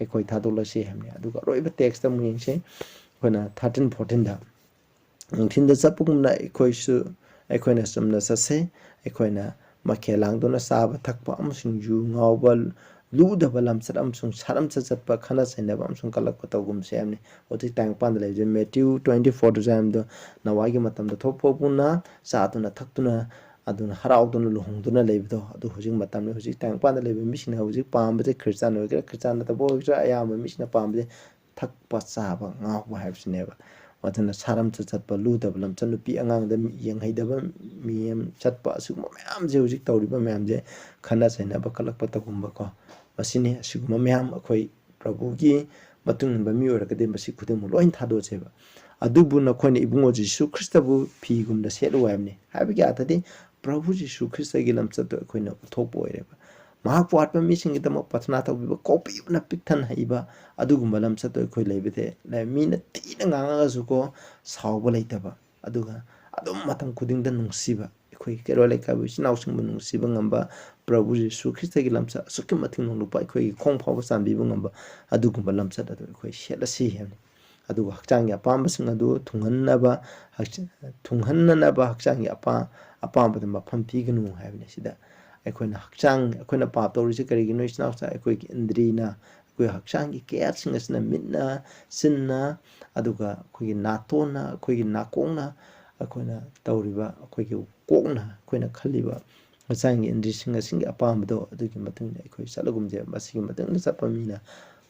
ꯑꯩꯈꯣꯏ ꯊꯥꯗꯣꯛꯂꯁꯤ ꯍꯥꯏꯕꯅꯤ꯫ ꯑꯗꯨꯒ ꯑꯔꯣꯏꯕ ꯇꯦꯛꯁꯇ ꯑꯃꯨꯛ ꯌꯦꯡꯁꯤ꯫ ꯑꯩꯈꯣꯏꯅ ꯊꯥꯔꯇꯤꯟ, ꯐꯣꯔꯇꯤꯟꯗ ꯅꯨꯡꯊꯤꯜꯗ ꯆꯠꯄꯒꯨꯝꯅ ꯑꯩꯈꯣꯏꯁꯨ, ꯑꯩꯈꯣꯏꯅ ꯆꯨꯝꯅ ꯆꯠꯁꯦ꯫ ꯑꯩꯈꯣꯏꯅ ꯃꯈꯦꯜ ꯂꯥꯡꯗꯨꯅ ꯆꯥꯕ ꯊꯛꯄ ꯑꯃꯁꯨꯡ ꯌꯨ ꯉꯥꯎꯕ, ꯂꯨꯗꯕ ꯂꯝꯆꯠ ꯑꯃꯁꯨꯡ ꯁꯥꯔꯝꯆꯠ ꯆꯠꯄ, ꯈꯠꯅ ꯆꯩꯅꯕ ꯑꯃꯁꯨꯡ ꯀꯜꯂꯛꯄ ꯇꯧꯒꯨꯝꯁꯦ ꯍꯥꯏꯕꯅꯤ꯫ ꯍꯧꯖꯤꯛ ꯇꯥꯏꯕꯪꯄꯥꯟꯗ ꯂꯩꯕꯁꯦ ꯃꯦꯊ꯭ꯌꯨ ꯇ꯭ꯋꯦꯟꯇꯤ ꯐꯣꯔꯗꯁꯨ ꯍꯥꯏꯕꯗꯣ, ꯅꯣꯋꯥꯒꯤ ꯃꯇꯝꯗ ꯊꯣꯛꯄꯒꯨꯝꯅ ꯆꯥꯗꯨꯅ ꯊꯛꯇꯨꯅ, ꯑꯗꯨꯅ ꯍꯔꯥꯎꯗꯨꯅ ꯂꯨꯍꯣꯡꯗꯨꯅ ꯂꯩꯕꯗꯣ, ꯑꯗꯨ ꯍꯧꯖꯤꯛ ꯃꯇꯝꯅꯤ꯫ ꯍꯧꯖꯤꯛ ꯇꯥꯏꯕꯪꯄꯥꯟꯗ ꯂꯩꯕ ꯃꯤꯁꯤꯡꯅ ꯍꯧꯖꯤꯛ ꯄꯥꯝꯕꯁꯦ, ꯈ꯭ꯔꯤꯁꯇꯥꯟ ꯑꯣꯏꯒꯦꯔꯥ ꯈ꯭ꯔꯤꯁꯇꯥꯟ ꯅꯠꯇꯕ ꯑꯣꯏꯒꯦꯔꯥ, ꯑꯌꯥꯝꯕ ꯃꯤꯁꯤꯡꯅ ꯄꯥꯝꯕꯁꯦ ꯊꯛꯄ, ꯆꯥꯕ, ꯉꯥꯎꯕ ꯍꯥꯏꯕꯁꯤꯅꯦꯕ꯫ ꯑꯗꯨꯅ ꯁꯥꯔꯝꯆꯠ ꯆꯠꯄ, ꯂꯨꯗꯕ ꯂꯝꯆꯠ, ꯅꯨꯄꯤ ꯑꯉꯥꯡꯗ ꯃꯤ-, ꯌꯦꯡꯍꯩꯗꯕ ꯃꯤꯌꯦꯝ ꯆꯠꯄ, ꯑꯁꯤꯒꯨꯝꯕ ꯃꯌꯥꯝꯁꯦ, ꯍꯧꯖꯤꯛ ꯇꯧꯔꯤꯕ ꯃꯌꯥꯝꯁꯦ, ꯈꯠꯅ ꯆꯩꯅꯕ ꯀꯜꯂꯛꯄ ꯇꯧꯒꯨꯝꯕꯀꯣ, ꯃꯁꯤꯅꯤ꯫ ꯑꯁꯤꯒꯨꯝꯕ ꯃꯌꯥꯝ ꯑꯩꯈꯣꯏ ꯄ꯭ꯔꯚꯨꯒꯤ ꯃꯇꯨꯡ ꯏꯟꯕ ꯃꯤ ꯑꯣꯏꯔꯒꯗꯤ ꯃꯁꯤ ꯈꯨꯗꯤꯡꯃꯛ ꯂꯣꯏ ꯊꯥꯗꯣꯛꯑꯁꯦꯕ꯫ "ꯑꯗꯨꯕꯨ ꯅꯈꯣꯏꯅ ꯏꯕꯨꯡꯉꯣ ꯖꯤꯁꯨ ꯈ꯭ꯔꯤꯁꯇꯕꯨ ꯐꯤꯒꯨꯝꯅ ꯁꯦꯠꯂꯨ" ꯍꯥꯏꯕꯅꯤ꯫ ꯍꯥꯏꯕꯒꯤ ꯑꯥꯔꯊꯗꯤ ꯄ꯭ꯔꯚꯨ ꯖꯤꯁꯨ ꯈ꯭ꯔꯤꯁꯇꯒꯤ ꯂꯝꯆꯠꯇꯣ ꯑꯩꯈꯣꯏꯅ ꯎꯠꯊꯣꯛꯄ ꯑꯣꯏꯔꯦꯕ꯫ ꯃꯍꯥꯛꯄꯨ ꯍꯥꯠꯄ ꯃꯤꯁꯤꯡꯒꯤꯗꯃꯛ ꯄ꯭ꯔꯊꯅꯥ ꯇꯧꯕꯤꯕ, ꯀꯣꯛꯄꯤꯕꯅ ꯄꯤꯛ ꯊꯟꯅ ꯍꯩꯕ ꯑꯗꯨꯒꯨꯝꯕ ꯂꯝꯆꯠꯇꯣ ꯑꯩꯈꯣꯏ ꯂꯩꯕꯗꯤ ꯂꯩ꯫ ꯃꯤꯅ ꯊꯤꯅ ꯉꯥꯡꯉꯒꯁꯨꯀꯣ, ꯁꯥꯎꯕ ꯂꯩꯇꯕ, ꯑꯗꯨꯒ ꯑꯗꯨꯝ ꯃꯇꯝ ꯈꯨꯗꯤꯡꯗ ꯅꯨꯡꯁꯤꯕ, ꯑꯩꯈꯣꯏꯒꯤ ꯀꯩꯔꯣꯜ ꯂꯩꯀꯥꯏꯕꯨ ꯏꯆꯤꯟ ꯏꯅꯥꯎꯁꯤꯡꯕꯨ ꯅꯨꯡꯁꯤꯕ ꯉꯝꯕ, ꯄ꯭ꯔꯚꯨ ꯖꯤꯁꯨ ꯈ꯭ꯔꯤꯁꯇꯒꯤ ꯂꯝꯆꯠ ꯑꯁꯨꯛꯀꯤ ꯃꯇꯤꯛ ꯅꯣꯡꯂꯨꯛꯄ ꯑꯩꯈꯣꯏꯒꯤ ꯈꯣꯡ ꯐꯥꯎꯕ ꯆꯥꯝꯕꯤꯕ ꯉꯝꯕ ꯑꯗꯨꯒꯨꯝꯕ ꯂꯝꯆꯠ ꯑꯗꯨ ꯑꯩꯈꯣꯏ ꯁꯦꯠꯂꯁꯤ ꯍꯥꯏꯕꯅꯤ꯫ ꯑꯗꯨꯒ ꯍꯛꯆꯥꯡꯒꯤ ꯑꯄꯥꯝꯕꯁꯤꯡ ꯑꯗꯨ ꯊꯨꯡꯍꯟꯅꯕ, ꯍꯛꯆ-, ꯊꯨꯡꯍꯟꯅꯅꯕ ꯍꯛꯆꯥꯡꯒꯤ ꯑꯄꯥ-, ꯑꯄꯥꯝꯕꯗ ꯃꯐꯝ ꯄꯤꯒꯅꯨ ꯍꯥꯏꯕꯅꯤ꯫ ꯁꯤꯗ ꯑꯩꯈꯣꯏꯅ ꯍꯛꯆꯥꯡ, ꯑꯩꯈꯣꯏꯅ ꯄꯥꯞ ꯇꯧꯔꯤꯁꯦ ꯀꯔꯤꯒꯤꯅꯣ? ꯏꯆꯤꯟ ꯏꯅꯥꯎꯁꯤꯡ, ꯑꯩꯈꯣꯏꯒꯤ ꯏꯟꯗ꯭ꯔꯤꯅ, ꯑꯩꯈꯣꯏ ꯍꯛꯆꯥꯡꯒꯤ ꯀꯌꯥꯠꯁꯤꯡ ꯑꯁꯤꯅ ꯃꯤꯠꯅ, ꯆꯤꯟꯅ, ꯑꯗꯨꯒ ꯑꯩꯈꯣꯏꯒꯤ ꯅꯥꯇꯣꯟꯅ, ꯑꯩꯈꯣꯏꯒꯤ ꯅꯥꯀꯣꯡꯅ, ꯑꯩꯈꯣꯏꯅ ꯇꯧꯔꯤꯕ, ꯑꯩꯈꯣꯏꯒꯤ ꯀꯣꯛꯅ ꯑꯩꯈꯣꯏꯅ ꯈꯜꯂꯤꯕ ꯍꯛꯆꯥꯡꯒꯤ ꯏꯟꯗ꯭ꯔꯤꯁꯤꯡ ꯑꯁꯤꯒꯤ ꯑꯄꯥꯝꯕꯗꯣ ꯑꯗꯨꯒꯤ ꯃꯇꯨꯡ ꯏꯟꯅ ꯑꯩꯈꯣꯏ ꯆꯠꯂꯒꯨꯝꯁꯦ꯫ ꯃꯁꯤꯒꯤ ꯃꯇꯨꯡ ꯏꯟꯅ ꯆꯠꯄ ꯃꯤꯅ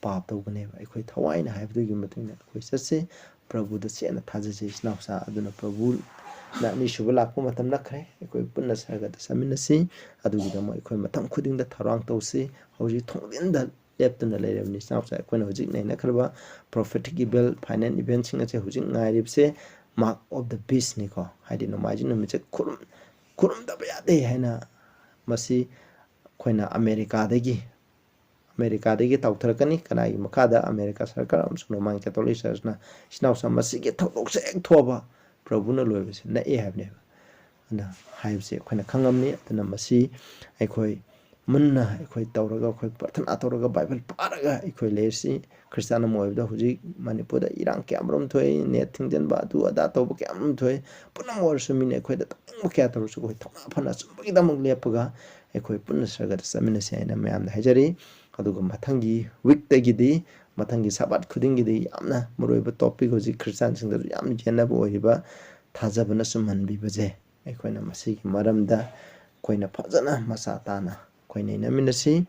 ꯄꯥꯞ ꯇꯧꯒꯅꯦꯕ꯫ ꯑꯩꯈꯣꯏ ꯊꯋꯥꯏꯅ ꯍꯥꯏꯕꯗꯨꯒꯤ ꯃꯇꯨꯡ ꯏꯟꯅ ꯑꯩꯈꯣꯏ ꯆꯠꯁꯤ꯫ ꯄ꯭ꯔꯚꯨꯗ ꯆꯦꯠꯅ ꯊꯥꯖꯁꯤ ꯏꯆꯤꯟ ꯏꯅꯥꯎꯁꯥ꯫ ꯑꯗꯨꯅ ꯄ꯭ꯔꯚꯨꯅ ꯑꯅꯤꯁꯨꯕ ꯂꯥꯛꯄ ꯃꯇꯝ ꯅꯛꯈ꯭ꯔꯦ꯫ ꯑꯩꯈꯣꯏ ꯄꯨꯟꯅ ꯁꯔꯒꯗ ꯆꯠꯃꯤꯟꯅꯁꯤ꯫ ꯑꯗꯨꯒꯤꯗꯃꯛ ꯑꯩꯈꯣꯏ ꯃꯇꯝ ꯈꯨꯗꯤꯡꯗ ꯊꯧꯔꯥꯡ ꯇꯧꯁꯤ꯫ ꯍꯧꯖꯤꯛ ꯊꯣꯡꯖꯤꯟꯗ ꯂꯦꯞꯇꯨꯅ ꯂꯩꯔꯕꯅꯤ ꯏꯆꯤꯟ ꯏꯅꯥꯎꯁꯥ꯫ ꯑꯩꯈꯣꯏꯅ ꯍꯧꯖꯤꯛ ꯅꯩꯅꯈ꯭ꯔꯕ prophetic event, final eventꯁꯤꯡ ꯑꯁꯦ ꯍꯧꯖꯤꯛ ꯉꯥꯏꯔꯤꯕꯁꯦ mark of the beastꯅꯤꯀꯣ꯫ ꯍꯥꯏꯗꯤ ꯅꯣꯡꯃꯥꯏꯖꯤꯡ ꯅꯨꯃꯤꯠꯁꯦ ꯈꯨꯔꯨꯝ ꯈꯨꯔꯨꯝꯗꯕ ꯌꯥꯗꯦ ꯍꯥꯏꯅ ꯃꯁꯤ ꯑꯩꯈꯣꯏꯅ ꯑꯃꯦꯔꯤꯀꯥꯗꯒꯤ ꯑꯃꯦꯔꯤꯀꯥꯗꯒꯤ ꯇꯥꯎꯊꯔꯛꯀꯅꯤ꯫ ꯀꯅꯥꯒꯤ ꯃꯈꯥꯗ? ꯑꯃꯦꯔꯤꯀꯥ ꯁꯔꯀꯥꯔ ꯑꯃꯁꯨꯡ ꯔꯣꯃꯥꯟ ꯀꯦꯊꯣꯂꯤꯛ ꯆꯔꯆꯅ꯫ ꯏꯆꯤꯟ ꯏꯅꯥꯎꯁꯥ, ꯃꯁꯤꯒꯤ ꯊꯧꯗꯣꯛꯁꯦ ꯍꯦꯛ ꯊꯣꯛꯑꯕ ꯄ꯭ꯔꯚꯨꯅ ꯂꯣꯏꯕꯁꯦ ꯅꯛꯑꯦ ꯍꯥꯏꯕꯅꯦꯕ꯫ ꯑꯗꯨꯅ ꯍꯥꯏꯕꯁꯦ ꯑꯩꯈꯣꯏꯅ ꯈꯪꯉꯝꯅꯤ꯫ ꯑꯗꯨꯅ ꯃꯁꯤ ꯑꯩꯈꯣꯏ ꯃꯨꯟꯅ ꯑꯩꯈꯣꯏ ꯇꯧꯔꯒ, ꯑꯩꯈꯣꯏ ꯄ꯭ꯔꯊꯅꯥ ꯇꯧꯔꯒ, ꯕꯥꯏꯕꯜ ꯄꯥꯔꯒ ꯑꯩꯈꯣꯏ ꯂꯩꯔꯁꯤ꯫ ꯈ꯭ꯔꯤꯁꯇꯥꯟ ꯑꯃ ꯑꯣꯏꯕꯗ ꯍꯧꯖꯤꯛ ꯃꯅꯤꯄꯨꯔꯗ ꯏꯔꯥꯡ ꯀꯌꯥ ꯑꯃꯔꯣꯝ ꯊꯣꯛꯏ, ꯅꯦꯠ ꯊꯤꯡꯖꯤꯟꯕ, ꯑꯗꯨ ꯑꯗꯥ ꯇꯧꯕ ꯀꯌꯥ ꯑꯃꯔꯣꯝ ꯊꯣꯛꯏ꯫ ꯄꯨꯝꯅꯃꯛ ꯑꯣꯏꯔꯁꯨ ꯃꯤꯅ ꯑꯩꯈꯣꯏꯗ ꯇꯧꯅꯤꯡꯕ ꯀꯌꯥ ꯇꯧꯔꯁꯨ ꯑꯩꯈꯣꯏ ꯊꯧꯅꯥ ꯐꯅ ꯑꯆꯨꯝꯕꯒꯤꯗꯃꯛ ꯂꯦꯞꯄꯒ ꯑꯩꯈꯣꯏ ꯄꯨꯟꯅ ꯁꯔꯒꯗ ꯆꯠꯃꯤꯟꯅꯁꯤ ꯍꯥꯏꯅ ꯃꯌꯥꯝꯗ ꯍꯥꯏꯖꯔꯤ꯫ ꯑꯗꯨꯒ ꯃꯊꯪꯒꯤ ꯋꯤꯛꯇꯒꯤꯗꯤ, ꯃꯊꯪꯒꯤ ꯁꯥꯕꯥꯠ ꯈꯨꯗꯤꯡꯒꯤꯗꯤ ꯌꯥꯝꯅ ꯃꯔꯨꯑꯣꯏꯕ ꯇꯣꯄꯤꯛ, ꯍꯧꯖꯤꯛ ꯈ꯭ꯔꯤꯁꯇꯥꯟꯁꯤꯡꯗꯁꯨ ꯌꯥꯝꯅ ꯌꯦꯟꯅꯕ ꯑꯣꯏꯔꯤꯕ ꯊꯥꯖꯕꯅ ꯆꯨꯝꯍꯟꯕꯤꯕꯁꯦ, ꯑꯩꯈꯣꯏꯅ ꯃꯁꯤꯒꯤ ꯃꯔꯝꯗ ꯑꯩꯈꯣꯏꯅ ꯐꯖꯅ ꯃꯆꯥ ꯇꯥꯅ ꯑꯩꯈꯣꯏ ꯅꯩꯅꯃꯤꯟꯅꯁꯤ꯫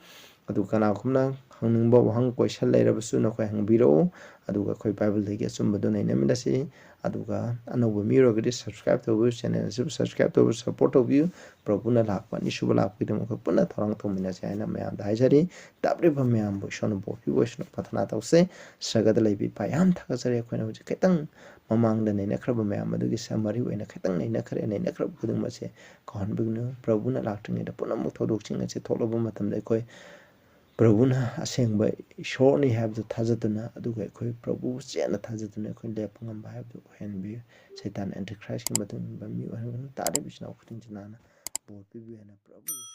ꯑꯗꯨ ꯀꯅꯥꯒꯨꯝꯕꯅ ꯍꯪꯅꯤꯡꯕ ꯋꯥꯍꯪ, ꯀꯣꯏꯁꯟ ꯂꯩꯔꯕꯁꯨ ꯅꯈꯣꯏ ꯍꯪꯕꯤꯔꯛꯎ꯫ ꯑꯗꯨꯒ ꯑꯩꯈꯣꯏ ꯕꯥꯏꯕꯜꯗꯒꯤ ꯑꯆꯨꯝꯕꯗꯨ ꯅꯩꯅꯃꯤꯟꯅꯁꯤ꯫ ꯑꯗꯨꯒ ꯑꯅꯧꯕ ꯃꯤ ꯑꯣꯏꯔꯒꯗꯤ subscribe ꯇꯧꯕꯤꯌꯨ, channel ꯑꯁꯤꯕꯨ subscribe ꯇꯧꯕꯤꯌꯨ, support ꯇꯧꯕꯤꯌꯨ꯫ ꯄ꯭ꯔꯚꯨꯅ ꯂꯥꯛꯄ ꯑꯅꯤꯁꯨꯕ ꯂꯥꯛꯄꯒꯤꯗꯃꯛ ꯑꯩꯈꯣꯏ ꯄꯨꯟꯅ ꯊꯧꯔꯥꯡ ꯇꯧꯃꯤꯟꯅꯁꯤ ꯍꯥꯏꯅ ꯃꯌꯥꯝꯗ ꯍꯥꯏꯖꯔꯤ꯫ ꯇꯥꯕꯤꯔꯤꯕ ꯃꯌꯥꯝꯕꯨ ꯏꯁꯣꯔꯅ ꯕꯣꯔ ꯄꯤꯕ ꯑꯣꯏꯁꯅꯨ꯫ ꯄ꯭ꯔꯊꯅꯥ ꯇꯧꯁꯦ꯫ ꯁꯔꯒꯗ ꯂꯩꯕ ꯏꯄꯥ ꯌꯥꯝ ꯊꯥꯒꯠꯆꯔꯤ꯫ ꯑꯩꯈꯣꯏꯅ ꯍꯧꯖꯤꯛ ꯈꯤꯇꯪ ꯃꯃꯥꯡꯗ ꯅꯩꯅꯈ꯭ꯔꯕ ꯃꯌꯥꯝ ꯑꯗꯨꯒꯤ summary ꯑꯣꯏꯅ ꯈꯤꯇꯪ ꯅꯩꯅꯈ꯭ꯔꯦ꯫ ꯅꯩꯅꯈ꯭ꯔꯕ ꯈꯨꯗꯤꯡꯃꯛꯁꯦ ꯀꯥꯎꯍꯟꯕꯤꯒꯅꯨ꯫ ꯄ꯭ꯔꯚꯨꯅ ꯂꯥꯛꯇ꯭ꯔꯤꯉꯩꯗ ꯄꯨꯝꯅꯃꯛ ꯊꯧꯗꯣꯛꯁꯤꯡ ꯑꯁꯤ ꯊꯣꯛꯂꯕ ꯃꯇꯝꯗ ꯑꯩꯈꯣꯏ ꯄ꯭ꯔꯚꯨꯅ ꯑꯁꯦꯡꯕ ꯏꯁꯣꯔꯅꯤ ꯍꯥꯏꯕꯗꯨ ꯊꯥꯖꯗꯨꯅ, ꯑꯗꯨꯒ ꯑꯩꯈꯣꯏ ꯄ꯭ꯔꯚꯨꯕꯨ ꯆꯦꯠꯅ ꯊꯥꯖꯗꯨꯅ ꯑꯩꯈꯣꯏ ꯂꯦꯞꯄ ꯉꯝꯕ ꯍꯥꯏꯕꯗꯨ ꯑꯣꯏꯍꯟꯕꯤꯌꯨ꯫ ꯁꯩꯇꯥꯟ ꯑꯦꯟꯇꯤꯈ꯭ꯔꯥꯏꯁꯀꯤ ꯃꯇꯨꯡ ꯏꯟꯕ ꯃꯤ ꯑꯣꯏꯍꯟꯒꯅꯨ꯫ ꯇꯥꯔꯤꯕ ꯏꯆꯤꯟ ꯏꯅꯥꯎ ꯈꯨꯗꯤꯡꯁꯤꯅ ꯕꯣꯔ ꯄꯤꯕꯤꯌꯨ ꯍꯥꯏꯅ ꯄ꯭ꯔꯚꯨ ꯌꯦꯁꯨ